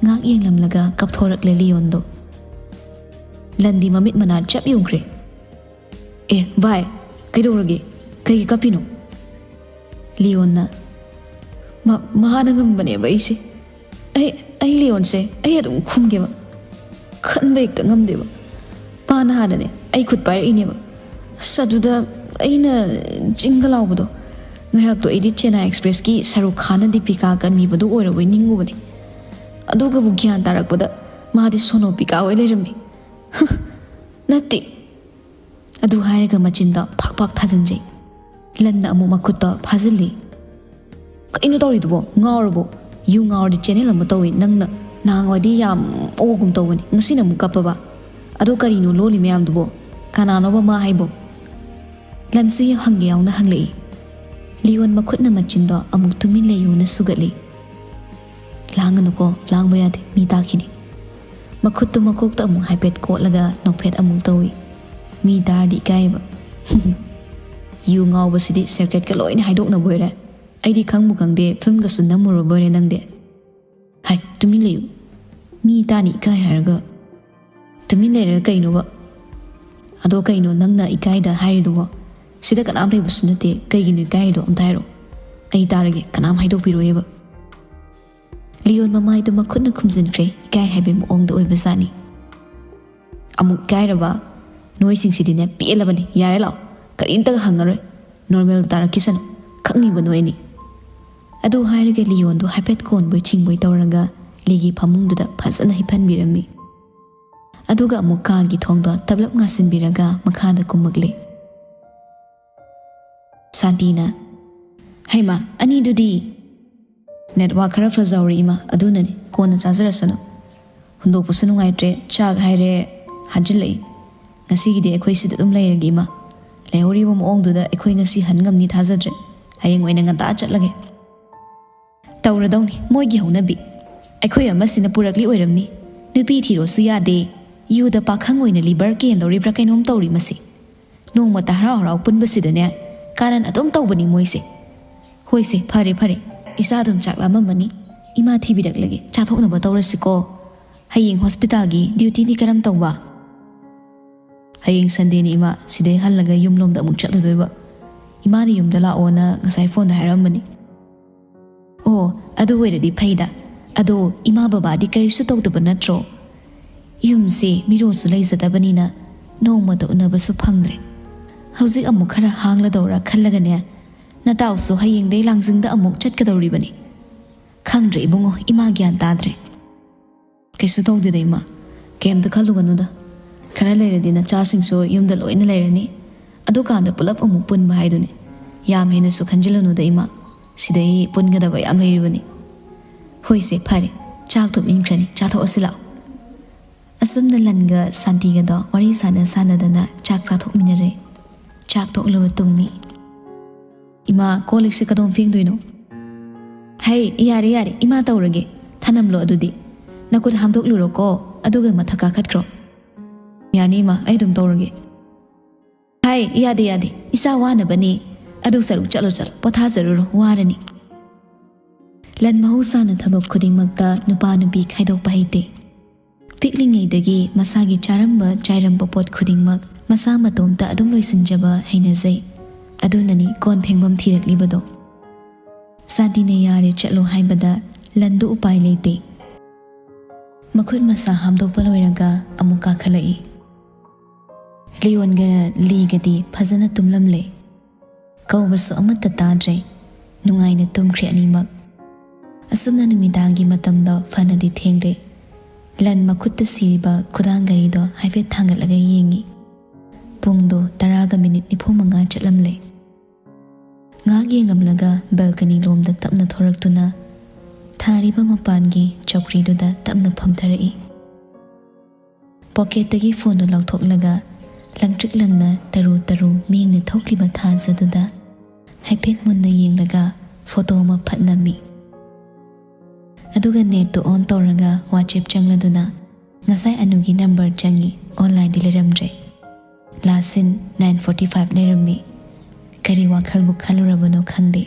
ꯉꯥꯏꯍꯥꯛ ꯌꯦꯡꯂꯝꯂꯒ ꯀꯞꯊꯣꯔꯛꯂꯦ ꯂꯤꯌꯣꯟꯗꯣ꯫ ꯂꯟꯗꯤ ꯃꯃꯤꯠ ꯃꯅꯥ ꯆꯞ ꯌꯨꯡꯈ꯭ꯔꯦ꯫ "ꯑꯦ ꯚꯥꯏ, ꯀꯩꯗꯧꯔꯒꯦ? ꯀꯩꯒꯤ ꯀꯞꯄꯤꯅꯣ?" ꯂꯤꯌꯣꯟꯅ, "ꯃ-, ꯃꯍꯥꯅ ꯉꯝꯕꯅꯦꯕ ꯑꯩꯁꯦ꯫ ꯑꯩ, ꯑꯩ ꯂꯤꯌꯣꯟꯁꯦ ꯑꯩ ꯑꯗꯨꯝ ꯈꯨꯝꯒꯦꯕ꯫ ꯈꯟꯕ ꯍꯦꯛꯇ ꯉꯝꯗꯦꯕ꯫ ꯃꯥꯅ ꯍꯥꯟꯅꯅꯦ ꯑꯩ ꯈꯨꯠ ꯄꯥꯏꯔꯛꯏꯅꯦꯕ꯫ ꯑꯁ, ꯑꯗꯨꯗ ꯑꯩꯅ ꯆꯤꯡꯒ ꯂꯥꯎꯕꯗꯣ, ꯉꯥꯏꯍꯥꯛꯇꯣ ꯑꯩꯗꯤ ꯆꯦꯟꯅꯥꯏ ꯑꯦꯛꯁꯄ꯭ꯔꯦꯁꯀꯤ ꯁꯔꯨꯛ ꯈꯥꯟꯅ ꯗꯤꯄꯤꯀꯥ ꯀꯟꯕꯤꯕꯗꯣ ꯑꯣꯏꯔꯕꯣꯏ ꯅꯤꯡꯉꯨꯕꯅꯦ꯫ ꯑꯗꯨꯒꯕꯨ ꯒ꯭ꯌꯥꯟ ꯇꯥꯔꯛꯄꯗ ꯃꯥꯗꯤ ꯁꯣꯅꯣ ꯄꯤꯀꯥ ꯑꯣꯏ ꯂꯩꯔꯝꯃꯤ꯫ ꯅꯠꯇꯦ꯫" ꯑꯗꯨ ꯍꯥꯏꯔꯒ ꯃꯆꯤꯟꯗ ꯐꯥꯛ ꯐꯥꯛ ꯊꯥꯖꯤꯟꯖꯩ꯫ ꯂꯟꯅ ꯑꯃꯨꯛ ꯃꯈꯨꯠꯇ ꯐꯥꯖꯤꯜꯂꯤ꯫ "ꯀꯩꯅꯣ ꯇꯧꯔꯤꯗꯨꯕꯣ? ꯉꯥꯎꯔꯕꯣ? ꯌꯨ ꯉꯥꯎꯔꯗꯤ ꯆꯦꯅꯦꯜ ꯑꯃ ꯇꯧꯏ꯫ ꯅꯪꯅ ꯅꯍꯥꯟꯋꯥꯏꯗꯤ ꯌꯥꯝ ꯑꯣꯛꯑꯒꯨꯝ ꯇꯧꯕꯅꯤ, ꯉꯁꯤꯅ ꯑꯃꯨꯛ ꯀꯞꯄꯕ? ꯑꯗꯣ ꯀꯔꯤꯅꯣ ꯂꯣꯜꯂꯤ ꯃꯌꯥꯝꯗꯨꯕꯣ? ꯀꯅꯥꯅꯣꯕ ꯃꯥ ꯍꯥꯏꯕꯣ?" ꯂꯟꯁꯨ ꯍꯪꯒꯦ ꯌꯥꯎꯅ ꯍꯪꯂꯛꯏ꯫ ꯂꯤꯌꯣꯟ ꯃꯈꯨꯠꯅ ꯃꯆꯤꯟꯗꯣ ꯑꯃꯨꯛ ꯇꯨꯃꯤꯟ ꯂꯩꯌꯨꯅ ꯁꯨꯒꯠꯂꯤ꯫ "ꯂꯥꯡꯒꯅꯨꯀꯣ, ꯂꯥꯡꯕ ꯌꯥꯗꯦ, ꯃꯤ ꯇꯥꯈꯤꯅꯤ꯫" ꯃꯈꯨꯠꯇꯨ ꯃꯀꯣꯛꯇ ꯑꯃꯨꯛ ꯍꯥꯏꯐꯦꯠ ꯀꯣꯠꯂꯒ ꯅꯣꯛꯐꯦꯠ ꯑꯃꯨꯛ ꯇꯧꯏ꯫ "ꯃꯤ ꯇꯥꯔꯗꯤ ꯏꯀꯥꯏꯌꯦꯕ꯫" "ꯌꯨ ꯉꯥꯎꯕꯁꯤꯗꯤ ꯁꯦꯀ꯭ꯔꯦꯠꯀ ꯂꯣꯏꯅ ꯍꯥꯏꯗꯣꯛꯅꯕ ꯑꯣꯏꯔꯦ꯫ ꯑꯩꯗꯤ ꯈꯪꯕꯨ ꯈꯪꯗꯦ, ꯐꯤꯂꯝꯒꯁꯨ ꯅꯝꯃꯨꯔꯕ ꯑꯣꯏꯔꯦ ꯅꯪꯗꯤ꯫" "ꯍꯥꯏ, ꯇꯨꯃꯤꯟ ꯂꯩꯌꯨ꯫ ꯃꯤ ꯇꯥꯅꯤ ꯏꯀꯥꯏ ꯍꯥꯏꯔꯒ꯫" "ꯇꯨꯃꯤꯟ ꯂꯩꯔꯒ ꯀꯩꯅꯣꯕ?" "ꯑꯗꯣ ꯀꯩꯅꯣ ꯅꯪꯅ ꯏꯀꯥꯏꯗ ꯍꯥꯏꯔꯤꯗꯨꯕꯣ? ꯁꯤꯗ ꯀꯅꯥꯝ ꯂꯩꯕꯁꯨ ꯅꯠꯇꯦ, ꯀꯩꯒꯤꯅꯣ ꯏꯀꯥꯏꯔꯤꯗꯣ ꯑꯝꯇ ꯍꯥꯏꯔꯛꯑꯣ꯫ ꯑꯩ ꯇꯥꯔꯒꯦ, ꯀꯅꯥꯝ ꯍꯥꯏꯗꯣꯛꯄꯤꯔꯣꯏꯌꯦꯕ꯫" ꯂꯤꯌꯣꯟ ꯃꯃꯥꯏꯗꯨ ꯃꯈꯨꯠꯅ ꯈꯨꯝꯖꯤꯟꯈ꯭ꯔꯦ, ꯏꯀꯥꯏ ꯍꯥꯏꯕꯒꯤ ꯃꯑꯣꯡꯗ ꯑꯣꯏꯕꯖꯥꯠꯅꯤ꯫ "ꯑꯃꯨꯛ ꯏꯀꯥꯏꯔꯕ? ꯅꯣꯏꯁꯤꯡꯁꯤꯗꯤꯅꯦ ꯄꯦꯜꯂꯕꯅꯤ, ꯌꯥꯔꯦ ꯂꯥꯛꯑꯣ, ꯀꯔꯤꯝꯇꯒ ꯍꯪꯉꯔꯣꯏ, ꯅꯣꯔꯃꯦꯜ ꯇꯥꯔꯛꯈꯤꯁꯅꯨ, ꯈꯪꯉꯤꯕ ꯅꯣꯏ ꯑꯅꯤ"꯫ ꯑꯗꯨ ꯍꯥꯏꯔꯒ ꯂꯤꯌꯣꯟꯗꯨ ꯍꯥꯏꯐꯦꯠ ꯀꯣꯟꯕꯣꯏ ꯊꯤꯡꯕꯣꯏ ꯇꯧꯔꯒ ꯂꯤꯒꯤ ꯐꯃꯨꯡꯗꯨꯗ ꯐꯖꯅ ꯍꯤꯞꯍꯟꯕꯤꯔꯝꯃꯤ꯫ ꯑꯗꯨꯒ ꯑꯃꯨꯛ ꯀꯥꯒꯤ ꯊꯣꯡꯗꯣ ꯇꯞꯂꯞ ꯉꯥꯁꯤꯟꯕꯤꯔꯒ ꯃꯈꯥꯗ ꯀꯨꯝꯃꯛꯂꯦ꯫ ꯁꯥꯟꯇꯤꯅ, "ꯍꯩꯃꯥ, ꯑꯅꯤꯗꯨꯗꯤ?" "ꯅꯦꯠꯋꯥꯛ ꯈꯔ ꯐꯖꯍꯧꯔꯤ ꯏꯃꯥ, ꯑꯗꯨꯅꯅꯤ, ꯀꯣꯟꯅ ꯆꯥꯖꯔꯁꯅꯨ꯫ ꯍꯨꯟꯗꯣꯛꯄꯁꯨ ꯅꯨꯡꯉꯥꯏꯇ꯭ꯔꯦ, ꯆꯥꯛ ꯍꯥꯏꯔꯦ ꯍꯥꯟꯖꯤꯜꯂꯛꯏ꯫ ꯉꯁꯤꯒꯤꯗꯤ ꯑꯩꯈꯣꯏ ꯁꯤꯗ ꯑꯗꯨꯝ ꯂꯩꯔꯒꯦ ꯏꯃꯥ꯫ ꯂꯩꯍꯧꯔꯤꯕ ꯃꯑꯣꯡꯗꯨꯗ ꯑꯩꯈꯣꯏ ꯉꯁꯤ ꯍꯟ ꯉꯝꯅꯤ ꯊꯥꯖꯗ꯭ꯔꯦ꯫ ꯍꯌꯦꯡ ꯑꯣꯏꯅ ꯉꯟꯇꯥ ꯆꯠꯂꯒꯦ"꯫ "ꯇꯧꯔꯗꯧꯅꯤ ꯃꯣꯏꯒꯤ ꯍꯧꯅꯕꯤ꯫ ꯑꯩꯈꯣꯏ ꯑꯃꯁꯤꯅ ꯄꯨꯔꯛꯂꯤ ꯑꯣꯏꯔꯝꯅꯤ꯫ ꯅꯨꯄꯤ ꯊꯤꯔꯣꯁꯨ ꯌꯥꯗꯦ꯫ ꯌꯨꯗ ꯄꯥꯈꯪ ꯑꯣꯏꯅ ꯂꯤꯚꯔ ꯀꯦꯟꯗꯧꯔꯤꯕ꯭ꯔꯥ ꯀꯩꯅꯣꯝ ꯇꯧꯔꯤ ꯃꯁꯤ꯫ ꯅꯣꯡꯃꯇ ꯍꯔꯥꯎ ꯍꯔꯥꯎ ꯄꯨꯟꯕꯁꯤꯗꯅꯦ ꯀꯥꯔꯟ ꯑꯗꯨꯝ ꯇꯧꯕꯅꯤ ꯃꯣꯏꯁꯦ꯫ ꯍꯣꯏꯁꯦ, ꯐꯔꯦ ꯐꯔꯦ, ꯏꯆꯥ ꯑꯗꯨꯝ ꯆꯥꯛ ꯂꯥꯝꯃꯝꯃꯅꯤ, ꯏꯃꯥ ꯊꯤꯕꯤꯔꯛꯂꯒꯦ, ꯆꯥꯊꯣꯛꯅꯕ ꯇꯧꯔꯁꯤꯀꯣ꯫ ꯍꯌꯦꯡ ꯍꯣꯁꯄꯤꯇꯥꯜꯒꯤ ꯗ꯭ꯌꯨꯇꯤꯗꯤ ꯀꯔꯝ ꯇꯧꯕ?" "ꯍꯌꯦꯡ ꯁꯟꯗꯦꯅꯤ ꯏꯃꯥ, ꯁꯤꯗꯩ ꯍꯜꯂꯒ ꯌꯨꯝꯂꯣꯝꯗ ꯑꯃꯨꯛ ꯆꯠꯂꯨꯗꯣꯏꯕ꯫ ꯏꯃꯥꯅ ꯌꯨꯝꯗ ꯂꯥꯛꯑꯣꯅ ꯉꯁꯥꯏ ꯐꯣꯟꯗ ꯍꯥꯏꯔꯝꯕꯅꯤ"꯫ "ꯑꯣ, ꯑꯗꯨ ꯑꯣꯏꯔꯗꯤ ꯐꯩꯗ꯫ ꯑꯗꯣ ꯏꯃꯥ ꯕꯕꯥꯗꯤ ꯀꯔꯤꯁꯨ ꯇꯧꯗꯕ ꯅꯠꯇ꯭ꯔꯣ? ꯌꯨꯝꯁꯦ ꯃꯤꯔꯣꯜꯁꯨ ꯂꯩꯖꯗꯕꯅꯤꯅ ꯅꯣꯡꯃꯇ ꯎꯅꯕꯁꯨ ꯐꯪꯗ꯭ꯔꯦ꯫ ꯍꯧꯖꯤꯛ ꯑꯃꯨꯛ ꯈꯔ ꯍꯥꯡꯂꯗꯧꯔꯥ ꯈꯜꯂꯒꯅꯦ, ꯅꯇꯥꯎꯁꯨ ꯍꯌꯦꯡꯗꯩ ꯂꯥꯡꯖꯤꯡꯗ ꯑꯃꯨꯛ ꯆꯠꯀꯗꯧꯔꯤꯕꯅꯤ꯫ ꯈꯪꯗ꯭ꯔꯦ ꯏꯕꯨꯡꯉꯣ, ꯏꯃꯥ ꯒ꯭ꯌꯥꯟ ꯇꯥꯗ꯭ꯔꯦ"꯫ "ꯀꯩꯁꯨ ꯇꯧꯗꯦꯗ ꯏꯃꯥ, ꯀꯩꯝꯇ ꯈꯜꯂꯨꯒꯅꯨꯗ꯫ ꯈꯔ ꯂꯩꯔꯗꯤ ꯅꯆꯥꯁꯤꯡꯁꯨ ꯌꯨꯝꯗ ꯂꯣꯏꯅ ꯂꯩꯔꯅꯤ꯫ ꯑꯗꯨꯀꯥꯟꯗ ꯄꯨꯂꯞ ꯑꯃꯨꯛ ꯄꯨꯟꯕ ꯍꯥꯏꯗꯨꯅꯤ꯫ ꯌꯥꯝ ꯍꯦꯟꯅꯁꯨ ꯈꯟꯖꯤꯜꯂꯨꯅꯨꯗ ꯏꯃꯥ, ꯁꯤꯗꯩ ꯄꯨꯟꯒꯗꯕ ꯌꯥꯝ ꯂꯩꯔꯤꯕꯅꯤ"꯫ "ꯍꯣꯏꯁꯦ, ꯐꯔꯦ, ꯆꯥꯛ ꯊꯣꯡ ꯏꯟꯈ꯭ꯔꯅꯤ, ꯆꯥꯊꯣꯛꯑꯁꯤ ꯂꯥꯛꯑꯣ"꯫ ꯑꯁꯨꯝꯅ ꯂꯟꯒ ꯁꯥꯟꯇꯤꯒꯗꯣ ꯋꯥꯔꯤ ꯁꯥꯟꯅ ꯁꯥꯟꯅꯗꯅ ꯆꯥꯛ ꯆꯥꯊꯣꯛꯃꯤꯟꯅꯔꯦ꯫ ꯆꯥꯛ ꯇꯣꯛꯂꯕ ꯇꯨꯡꯅꯤ꯫ "ꯏꯃꯥ, ꯀꯣꯜ ꯂꯤꯛꯁꯦ ꯀꯗꯣꯝ ꯐꯦꯡꯗꯣꯏꯅꯣ?" "ꯍꯩ, ꯌꯥꯔꯦ ꯌꯥꯔꯦ, ꯏꯃꯥ ꯇꯧꯔꯒꯦ, ꯊꯅꯝꯂꯣ ꯑꯗꯨꯗꯤ꯫ ꯅꯈꯨꯠ ꯍꯥꯝꯗꯣꯛꯂꯨꯔꯣꯀꯣ, ꯑꯗꯨꯒ ꯃꯊꯛ ꯀꯥꯈꯠꯈ꯭ꯔꯣ"꯫ "ꯌꯥꯅꯤ ꯏꯃꯥ, ꯑꯩ ꯑꯗꯨꯝ ꯇꯧꯔꯒꯦ"꯫ "ꯍꯥꯏ, ꯌꯥꯗꯦ ꯌꯥꯗꯦ, ꯏꯆꯥ ꯋꯥꯅꯕꯅꯤ, ꯑꯗꯨ ꯁꯔꯨꯛ ꯆꯠꯂꯣ ꯆꯠꯂꯣ, ꯄꯣꯊꯥꯖꯔꯨꯔꯣ, ꯋꯥꯔꯅꯤ"꯫ ꯂꯟ ꯃꯍꯧꯁꯥꯅ ꯊꯕꯛ ꯈꯨꯗꯤꯡꯃꯛꯇ ꯅꯨꯄꯥ ꯅꯨꯄꯤ ꯈꯥꯏꯗꯣꯛꯄ ꯍꯩꯇꯦ꯫ ꯄꯤꯛꯂꯤꯉꯩꯗꯒꯤ ꯃꯁꯥꯒꯤ ꯆꯥꯔꯝꯕ ꯆꯥꯏꯔꯝꯕ ꯄꯣꯠ ꯈꯨꯗꯤꯡꯃꯛ ꯃꯁꯥ ꯃꯇꯣꯝꯇ ꯑꯗꯨꯝ ꯂꯣꯏꯁꯤꯟꯖꯕ ꯍꯩꯅꯖꯩ꯫ ꯑꯗꯨꯅꯅꯤ ꯀꯣꯟ ꯐꯦꯡꯐꯝ ꯊꯤꯔꯛꯂꯤꯕꯗꯣ꯫ ꯁꯥꯟꯇꯤꯅ ꯌꯥꯔꯦ ꯆꯠꯂꯣ ꯍꯥꯏꯕꯗ ꯂꯟꯗꯨ ꯎꯄꯥꯏ ꯂꯩꯇꯦ꯫ ꯃꯈꯨꯠ ꯃꯁꯥ ꯍꯥꯝꯗꯣꯛꯄ ꯂꯣꯏꯔꯒ ꯑꯃꯨꯛ ꯀꯥꯈꯠꯂꯛꯏ꯫ ꯂꯤꯌꯣꯟꯒ ꯂꯤꯒꯗꯤ ꯐꯖꯅ ꯇꯨꯝꯂꯝꯂꯦ꯫ ꯀꯧꯕꯁꯨ ꯑꯃꯠꯇ ꯇꯥꯗ꯭ꯔꯦ꯫ ꯅꯨꯡꯉꯥꯏꯅ ꯇꯨꯝꯈ꯭ꯔꯦ ꯑꯅꯤꯃꯛ꯫ ꯑꯁꯨꯝꯅ ꯅꯨꯃꯤꯗꯥꯡꯒꯤ ꯃꯇꯝꯗꯣ ꯐꯅꯗꯤ ꯊꯦꯡꯂꯦ꯫ ꯂꯟ ꯃꯈꯨꯠꯇ ꯁꯤꯔꯤꯕ ꯈꯨꯗꯥꯡ ꯘꯔꯤꯗꯣ ꯍꯥꯏꯐꯦꯠ ꯊꯥꯡꯒꯠꯂꯒ ꯌꯦꯡꯉꯤ꯫ ꯄꯨꯡꯗꯣ ꯇꯔꯥꯒ ꯃꯤꯅꯤꯠ ꯅꯤꯐꯨ ꯃꯉꯥ ꯆꯠꯂꯝꯂꯦ꯫ ꯉꯥꯏꯍꯥꯛ ꯌꯦꯡꯂꯝꯂꯒ ꯕꯦꯜꯀꯅꯤ ꯂꯣꯝꯗ ꯇꯞꯅ ꯊꯣꯔꯛꯇꯨꯅ ꯊꯥꯔꯤꯕ ꯃꯄꯥꯟꯒꯤ ꯆꯧꯀ꯭ꯔꯤꯗꯨꯗ ꯇꯞꯅ ꯐꯝꯊꯔꯛꯏ꯫ ꯄꯣꯀꯦꯠꯇꯒꯤ ꯐꯣꯟꯗꯨ ꯂꯧꯊꯣꯛꯂꯒ ꯂꯪꯇ꯭ꯔꯤꯛ ꯂꯪꯅ ꯇꯔꯨ ꯇꯔꯨ ꯃꯤꯡꯅ ꯊꯣꯛꯂꯤꯕ ꯊꯥꯖꯗꯨꯗ ꯍꯥꯏꯐꯦꯠ ꯃꯨꯟꯅ ꯌꯦꯡꯂꯒ ꯐꯣꯇꯣ ꯑꯃ ꯐꯠ ꯅꯝꯃꯤ꯫ ꯑꯗꯨꯒ ꯅꯦꯠꯇꯨ ꯑꯣꯟ ꯇꯧꯔꯒ ꯋꯥꯆꯦꯞ ꯆꯪꯂꯗꯨꯅ ꯉꯁꯥꯏ ꯑꯅꯨꯒꯤ ꯅꯝꯕꯔ ꯆꯪꯉꯤ, ꯑꯣꯟꯂꯥꯏꯟꯗꯤ ꯂꯩꯔꯝꯗ꯭ꯔꯦ꯫ ꯂꯥꯁ ꯁꯤꯟ ꯅꯥꯏꯟ ꯐꯣꯔꯇꯤ ꯐꯥꯏꯚ ꯂꯩꯔꯝꯃꯤ꯫ ꯀꯔꯤ ꯋꯥꯈꯜꯕꯨ ꯈꯜꯂꯨꯔꯕꯅꯣ ꯈꯪꯗꯦ꯫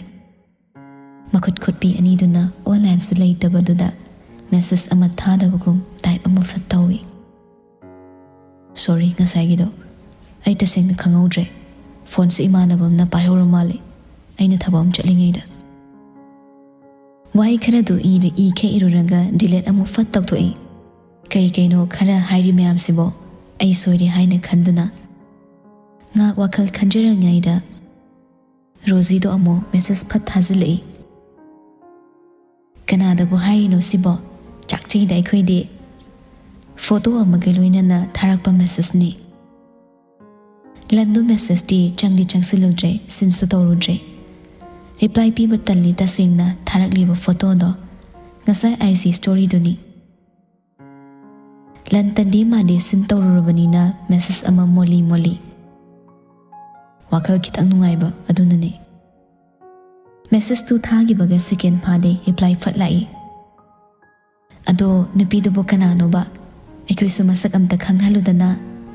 ꯃꯈꯨꯠ ꯈꯨꯠꯄꯤ ꯑꯅꯤꯗꯨꯅ ꯑꯣꯟꯂꯥꯏꯟꯁꯨ ꯂꯩꯇꯕꯗꯨꯗ ꯃꯦꯁꯦꯖ ꯑꯃ ꯊꯥꯗꯕꯒꯨꯝ ꯇꯥꯏꯞ ꯑꯃ ꯐꯠ ꯇꯧꯏ꯫ "ꯁꯣꯔꯤ, ꯉꯁꯥꯏꯒꯤꯗꯣ ꯑꯩ ꯇꯁꯦꯡꯅ ꯈꯪꯍꯧꯗ꯭ꯔꯦ꯫ ꯐꯣꯟꯁꯦ ꯏꯃꯥꯟꯅꯕ ꯑꯃꯅ ꯄꯥꯏꯍꯧꯔ ꯃꯥꯜꯂꯦ, ꯑꯩꯅ ꯊꯕꯛ ꯑꯃ ꯆꯠꯂꯤꯉꯩꯗ"꯫ ꯋꯥꯍꯩ ꯈꯔꯗꯨ ꯏꯔ ꯏꯈꯩ ꯏꯔꯨꯔꯒ ꯗꯤꯂꯦꯠ ꯑꯃꯨꯛ ꯐꯠ ꯇꯧꯊꯣꯛꯏ꯫ ꯀꯩ ꯀꯩꯅꯣ ꯈꯔ ꯍꯥꯏꯔꯤ ꯃꯌꯥꯝꯁꯤꯕꯣ ꯑꯩ ꯁꯣꯏꯔꯦ ꯍꯥꯏꯅ ꯈꯟꯗꯨꯅ꯫ ꯉꯥꯏꯍꯥꯛ ꯋꯥꯈꯜ ꯈꯟꯖꯔꯤꯉꯩꯗ ꯔꯣꯖꯤꯗꯣ ꯑꯃꯨꯛ ꯃꯦꯁꯦꯖ ꯐꯠ ꯊꯥꯖꯤꯜꯂꯛꯏ꯫ "ꯀꯅꯥꯗꯕꯨ ꯍꯥꯏꯔꯤꯅꯣ ꯁꯤꯕꯣ? ꯆꯥꯛꯆꯩꯗ ꯑꯩꯈꯣꯏꯗꯤ"꯫ ꯐꯣꯇꯣ ꯑꯃꯒ ꯂꯣꯏꯅꯅ ꯊꯥꯔꯛꯄ ꯃꯦꯁꯦꯖꯅꯤ꯫ ꯂꯟꯗꯨ ꯃꯦꯁꯦꯖꯇꯤ ꯆꯪꯗꯤ ꯆꯪꯁꯤꯜꯂꯨꯗ꯭ꯔꯦ, ꯁꯤꯟꯁꯨ ꯇꯧꯔꯨꯗ꯭ꯔꯦ꯫ ꯔꯤꯄ꯭ꯂꯥꯏ ꯄꯤꯕ ꯇꯜꯂꯤ ꯇꯁꯦꯡꯅ ꯊꯥꯔꯛꯂꯤꯕ ꯐꯣꯇꯣꯗꯣ꯫ ꯉꯁꯥꯏ ꯑꯥꯏ ꯖꯤ ꯁ꯭ꯇꯣꯔꯤꯗꯨꯅꯤ꯫ ꯂꯟ ꯇꯟꯗꯤ ꯃꯥꯟꯗꯤ ꯁꯤꯟ ꯇꯧꯔꯨꯔꯕꯅꯤꯅ ꯃꯦꯁꯦꯖ ꯑꯃ ꯃꯣꯜꯂꯤ ꯃꯣꯜꯂꯤ꯫ ꯋꯥꯈꯜ ꯈꯤꯇꯪ ꯅꯨꯡꯉꯥꯏꯕ ꯑꯗꯨꯅꯅꯦ꯫ ꯃꯦꯁꯦꯖꯇꯨ ꯊꯥꯈꯤꯕꯒ ꯁꯦꯀꯦꯟ ꯐꯥꯗꯦ ꯔꯤꯄ꯭ꯂꯥꯏ ꯐꯠ ꯂꯥꯛꯏ꯫ "ꯑꯗꯣ ꯅꯨꯄꯤꯗꯨꯕꯨ ꯀꯅꯥꯅꯣꯕ? ꯑꯩꯈꯣꯏꯁꯨ ꯃꯁꯛ ꯑꯝꯇ ꯈꯪꯍꯜꯂꯨꯗꯅ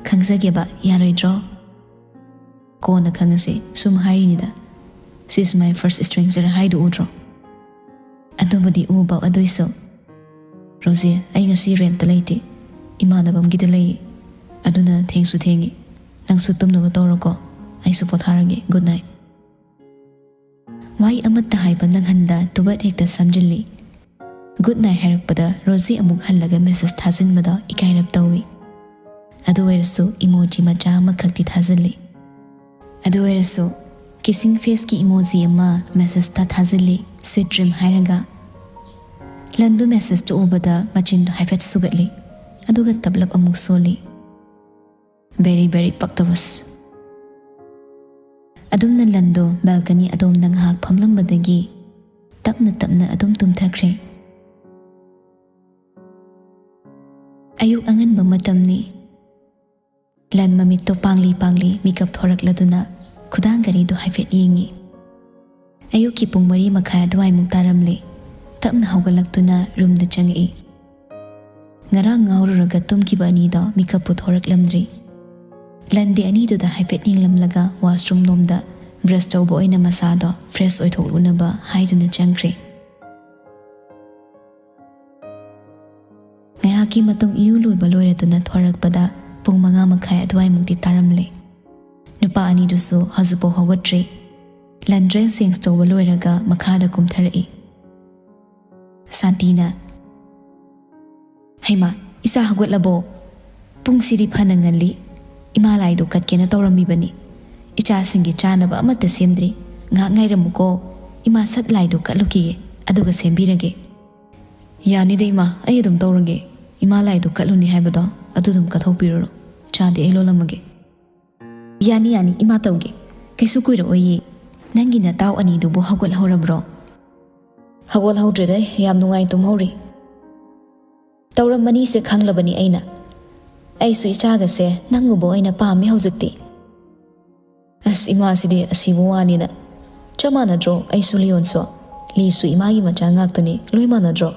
ꯈꯪꯖꯒꯦꯕ, ꯌꯥꯔꯣꯏꯗ꯭ꯔꯣ?" "ꯀꯣꯟꯅ ꯈꯪꯉꯁꯤ, ꯁꯨꯝ ꯍꯥꯏꯔꯤꯅꯤꯗ꯫ She's my first stranger ꯍꯥꯏꯗꯨ ꯎꯗ꯭ꯔꯣ?" "ꯑꯗꯨꯕꯨꯗꯤ ꯎꯕ, ꯑꯗꯨꯏꯁꯨ"꯫ "ꯔꯣꯖꯤ, ꯑꯩ ꯉꯁꯤ ꯔꯦꯟꯠꯇ ꯂꯩꯇꯦ, ꯏꯃꯥꯟꯅꯕ ꯑꯃꯒꯤꯗ ꯂꯩꯌꯦ꯫ ꯑꯗꯨꯅ ꯊꯦꯡꯁꯨ ꯊꯦꯡꯉꯤ꯫ ꯅꯪꯁꯨ ꯇꯨꯝꯅꯕ ꯇꯧꯔꯣꯀꯣ, ꯑꯩꯁꯨ ꯄꯣꯊꯥꯔꯒꯦ꯫ Good night"꯫ ꯋꯥꯍꯩ ꯑꯃꯠꯇ ꯍꯥꯏꯕ ꯅꯪꯍꯟꯗ ꯇꯨꯕꯠ ꯍꯦꯛꯇ ꯁꯝꯖꯤꯜꯂꯤ꯫ ꯒꯨꯗ ꯅꯥꯏꯠ ꯍꯥꯏꯔꯛꯄꯗ ꯔꯣꯖꯤ ꯑꯃꯨꯛ ꯍꯜꯂꯒ ꯃꯦꯁꯦꯖ ꯊꯥꯖꯤꯟꯕꯗ ꯏꯀꯥꯏꯔꯞ ꯇꯧꯏ꯫ ꯑꯗꯨ ꯑꯣꯏꯔꯁꯨ ꯏꯃꯣꯖꯤ ꯃꯆꯥ ꯑꯃꯈꯛꯇꯤ ꯊꯥꯖꯤꯜꯂꯤ꯫ ꯑꯗꯨ ꯑꯣꯏꯔꯁꯨ ꯀꯤꯁꯤꯡ ꯐꯦꯁꯀꯤ ꯏꯃꯣꯖꯤ ꯑꯃ ꯃꯦꯁꯦꯖꯇ ꯊꯥꯖꯤꯜꯂꯤ, "Sweet dream" ꯍꯥꯏꯔꯒ꯫ ꯂꯟꯗꯨ ꯃꯦꯁꯦꯖꯇꯨ ꯎꯕꯗ ꯃꯆꯤꯟꯗꯨ ꯍꯥꯏꯐꯦꯠ ꯁꯨꯒꯠꯂꯤ, ꯑꯗꯨꯒ ꯇꯞꯂꯞ ꯑꯃꯨꯛ ꯁꯣꯜꯂꯤ꯫ "Very, very ꯄꯛꯇꯕꯁ!" ꯑꯗꯨꯝꯅ ꯂꯟꯗꯣ ꯕꯦꯜꯀꯅꯤ ꯑꯗꯣꯝꯗ ꯉꯥꯏꯍꯥꯛ ꯐꯝꯂꯝꯕꯗꯒꯤ ꯇꯞꯅ ꯇꯞꯅ ꯑꯗꯨꯝ ꯇꯨꯝꯊꯈ꯭ꯔꯦ꯫ ꯑꯌꯨꯛ ꯑꯉꯟꯕ ꯃꯇꯝꯅꯤ꯫ ꯂꯟ ꯃꯃꯤꯠꯇꯣ ꯄꯥꯡꯂꯤ ꯄꯥꯡꯂꯤ ꯃꯤꯀꯞ ꯊꯣꯔꯛꯂꯗꯨꯅ ꯈꯨꯗꯥꯡ ꯘꯔꯤꯗꯨ ꯍꯥꯏꯐꯦꯠ ꯌꯦꯡꯉꯤ꯫ ꯑꯌꯨꯛꯀꯤ ꯄꯨꯡ ꯃꯔꯤ ꯃꯈꯥꯏ ꯑꯗꯨꯋꯥꯏꯃꯨꯛ ꯇꯥꯔꯝꯂꯦ꯫ ꯇꯞꯅ ꯍꯧꯒꯠꯂꯛꯇꯨꯅ ꯔꯨꯝꯗ ꯆꯪꯉꯛꯏ꯫ ꯉꯔꯥꯡ ꯉꯥꯎꯔꯨꯔꯒ ꯇꯨꯝꯈꯤꯕ ꯑꯅꯤꯗꯣ ꯃꯤꯀꯞꯄꯨ ꯊꯣꯔꯛꯂꯝꯗ꯭ꯔꯤ꯫ ꯂꯟꯗꯤ ꯑꯅꯤꯗꯨꯗ ꯍꯥꯏꯐꯦꯠ ꯌꯦꯡꯂꯝꯂꯒ ꯋꯥꯁꯔꯨꯝ ꯂꯣꯝꯗ ꯕ꯭ꯔꯁ ꯇꯧꯕ ꯑꯣꯏꯅ ꯃꯁꯥꯗꯣ ꯐ꯭ꯔꯦꯁ ꯑꯣꯏꯊꯣꯛꯂꯨꯅꯕ ꯍꯥꯏꯗꯨꯅ ꯆꯪꯈ꯭ꯔꯦ꯫ ꯉꯥꯏꯍꯥꯛꯀꯤ ꯃꯇꯨꯡ ꯏꯔꯨ ꯂꯣꯏꯕ ꯂꯣꯏꯔꯗꯨꯅ ꯊꯣꯔꯛꯄꯗ ꯄꯨꯡ ꯃꯉꯥ ꯃꯈꯥꯏ ꯑꯗꯨꯋꯥꯏꯃꯨꯛꯇꯤ ꯇꯥꯔꯝꯂꯦ꯫ ꯅꯨꯄꯥ ꯑꯅꯤꯗꯨꯁꯨ ꯍꯧꯖꯤꯛꯐꯥꯎ ꯍꯧꯒꯠꯇ꯭ꯔꯤ꯫ ꯂꯟ ꯗ꯭ꯔꯦꯁ ꯆꯦꯟꯖ ꯇꯧꯕ ꯂꯣꯏꯔꯒ ꯃꯈꯥꯗ ꯀꯨꯝꯊꯔꯛꯏ꯫ ꯁꯥꯟꯇꯤꯅ, "ꯍꯩꯃꯥ, ꯏꯆꯥ ꯍꯧꯒꯠꯂꯕꯣ? ꯄꯨꯡꯁꯤꯗꯤ ꯐꯅ ꯉꯜꯂꯤ꯫ ꯏꯃꯥ ꯂꯥꯏꯗꯨ ꯀꯠꯀꯦꯅ ꯇꯧꯔꯝꯃꯤꯕꯅꯤ꯫ ꯏꯆꯥꯁꯤꯡꯒꯤ ꯆꯥꯅꯕ ꯑꯃꯠꯇ ꯁꯦꯝꯗ꯭ꯔꯤ꯫ ꯉꯥꯏꯍꯥꯛ ꯉꯥꯏꯔꯝꯃꯨꯀꯣ꯫ ꯏꯃꯥ ꯁꯠ ꯂꯥꯏꯗꯨ ꯀꯠꯂꯨꯈꯤꯒꯦ, ꯑꯗꯨꯒ ꯁꯦꯝꯕꯤꯔꯒꯦ꯫" "ꯌꯥꯅꯤꯗ ꯏꯃꯥ, ꯑꯩ ꯑꯗꯨꯝ ꯇꯧꯔꯒꯦ꯫ ꯏꯃꯥ ꯂꯥꯏꯗꯨ ꯀꯠꯂꯨꯅꯤ ꯍꯥꯏꯕꯗꯣ ꯑꯗꯨ ꯑꯗꯨꯝ ꯀꯠꯊꯣꯛꯄꯤꯔꯨꯔꯣ꯫ ꯆꯥꯗꯤ ꯑꯩ ꯂꯣꯜꯂꯝꯃꯒꯦ꯫" "ꯌꯥꯅꯤ, ꯌꯥꯅꯤ, ꯏꯃꯥ ꯇꯧꯒꯦ꯫ ꯀꯩꯁꯨ ꯀꯨꯏꯔꯛꯑꯣꯏꯌꯦ꯫ ꯅꯪꯒꯤ ꯅꯇꯥꯎ ꯑꯅꯤꯗꯨꯕꯨ ꯍꯧꯒꯠꯍꯧꯔꯕ꯭ꯔꯣ?" "ꯍꯧꯒꯠꯍꯧꯗ꯭ꯔꯤꯗ, ꯌꯥꯝ ꯅꯨꯡꯉꯥꯏ ꯇꯨꯝꯍꯧꯔꯤ꯫ ꯇꯧꯔꯝꯃꯅꯤꯁꯦ ꯈꯪꯂꯕꯅꯤ ꯑꯩꯅ꯫ ꯑꯩꯁꯨ ꯏꯆꯥꯒꯁꯦ ꯅꯪꯒꯨꯝꯕ ꯑꯣꯏꯅ ꯄꯥꯝꯃꯤ ꯍꯧꯖꯤꯛꯇꯤ꯫" "ꯑꯁ, ꯏꯃꯥꯁꯤꯗꯤ ꯑꯁꯤꯕꯨ ꯋꯥꯅꯤꯅ꯫ ꯆꯞ ꯃꯥꯟꯅꯗ꯭ꯔꯣ ꯑꯩꯁꯨ ꯂꯤꯌꯣꯟꯁꯨ? ꯂꯤꯁꯨ ꯏꯃꯥꯒꯤ ꯃꯆꯥ ꯉꯥꯛꯇꯅꯤ, ꯂꯣꯏ ꯃꯥꯟꯅꯗ꯭ꯔꯣ?"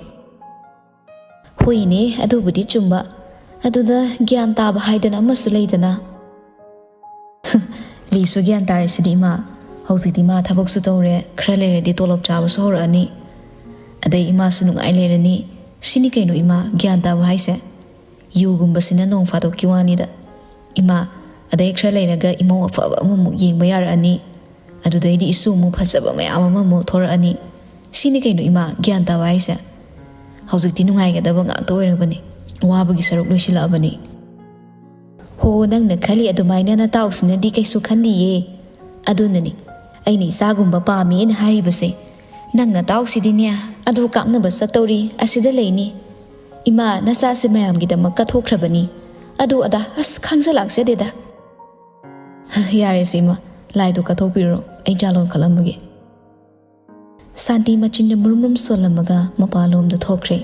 "ꯍꯣꯏꯅꯦ, ꯑꯗꯨꯕꯨꯗꯤ ꯆꯨꯝꯕ꯫ ꯑꯗꯨꯗ ꯒ꯭ꯌꯥꯟ ꯇꯥꯕ ꯍꯥꯏꯗꯅ ꯑꯃꯁꯨ ꯂꯩꯗꯅ꯫" "ꯂꯤꯁꯨ ꯒ꯭ꯌꯥꯟ ꯇꯥꯔꯤꯁꯤꯗꯤ ꯏꯃꯥ꯫ ꯍꯧꯖꯤꯛꯇꯤ ꯃꯥ ꯊꯕꯛꯁꯨ ꯇꯧꯔꯦ, ꯈꯔ ꯂꯩꯔꯗꯤ ꯇꯣꯂꯣꯞ ꯆꯥꯕꯁꯨ ꯍꯧꯔꯛꯑꯅꯤ꯫ ꯑꯗꯩ ꯏꯃꯥꯁꯨ ꯅꯨꯡꯉꯥꯏ ꯂꯩꯔꯅꯤ꯫ ꯁꯤꯅꯤ ꯀꯩꯅꯣ ꯏꯃꯥ, ꯒ꯭ꯌꯥꯟ ꯇꯥꯕ ꯍꯥꯏꯁꯦ꯫ ꯌꯨꯒꯨꯝꯕꯁꯤꯅ ꯅꯣꯡ ꯐꯥꯗꯣꯛꯀꯤ ꯋꯥꯅꯤꯗ ꯏꯃꯥ꯫ ꯑꯗꯩ ꯈꯔ ꯂꯩꯔꯒ ꯏꯃꯧ ꯑꯐꯕ ꯑꯃꯃꯨꯛ ꯌꯦꯡꯕ ꯌꯥꯔꯛꯑꯅꯤ꯫ ꯑꯗꯨꯗꯩꯗꯤ ꯏꯁꯨ ꯑꯃꯨꯛ ꯐꯖꯕ ꯃꯌꯥꯝ ꯑꯃꯃꯨꯛ ꯊꯣꯔꯛꯑꯅꯤ꯫ ꯁꯤꯅꯤ ꯀꯩꯅꯣ ꯏꯃꯥ, ꯒ꯭ꯌꯥꯟ ꯇꯥꯕ ꯍꯥꯏꯁꯦ꯫" ꯍꯧꯖꯤꯛꯇꯤ ꯅꯨꯡꯉꯥꯏꯒꯗꯕ ꯉꯥꯛꯇ ꯑꯣꯏꯔꯕꯅꯤ꯫ ꯋꯥꯕꯒꯤ ꯁꯔꯨꯛ ꯂꯣꯏꯁꯤꯜꯂꯛꯑꯕꯅꯤ꯫ ꯍꯣ, ꯅꯪꯅ ꯈꯜꯂꯤ ꯑꯗꯨꯃꯥꯏꯅ ꯅꯇꯥꯎꯁꯤꯅꯗꯤ ꯀꯩꯁꯨ ꯈꯟꯗꯤꯌꯦ꯫ ꯑꯗꯨꯅꯅꯤ ꯑꯩꯅ ꯏꯆꯥꯒꯨꯝꯕ ꯄꯥꯝꯃꯦꯅ ꯍꯥꯏꯔꯤꯕꯁꯦ꯫ ꯅꯪ ꯅꯇꯥꯎꯁꯤꯗꯤꯅꯦ, ꯑꯗꯨ ꯀꯥꯞꯅꯕ ꯆꯠꯇꯧꯔꯤ, ꯑꯁꯤꯗ ꯂꯩꯅꯤ꯫ ꯏꯃꯥ, ꯅꯆꯥꯁꯦ ꯃꯌꯥꯝꯒꯤꯗꯃꯛ ꯀꯠꯊꯣꯛꯈ꯭ꯔꯕꯅꯤ꯫ ꯑꯗꯨ ꯑꯗꯥ, ꯑꯁ, ꯈꯪꯖ ꯂꯥꯛꯆꯗꯦꯗ꯫ ꯌꯥꯔꯦꯁꯦ ꯏꯃꯥ, ꯂꯥꯏꯗꯨ ꯀꯠꯊꯣꯛꯄꯤꯔꯨꯔꯣ, ꯑꯩ ꯆꯥ ꯂꯣꯟꯈꯠꯂꯝꯃꯒꯦ꯫ ꯁꯥꯟꯇꯤ ꯃꯆꯤꯟꯗ ꯃꯨꯔꯨꯝ ꯃꯨꯔꯨꯝ ꯁꯣꯜꯂꯝꯃꯒ ꯃꯄꯥꯟꯂꯣꯝꯗ ꯊꯣꯛꯈ꯭ꯔꯦ꯫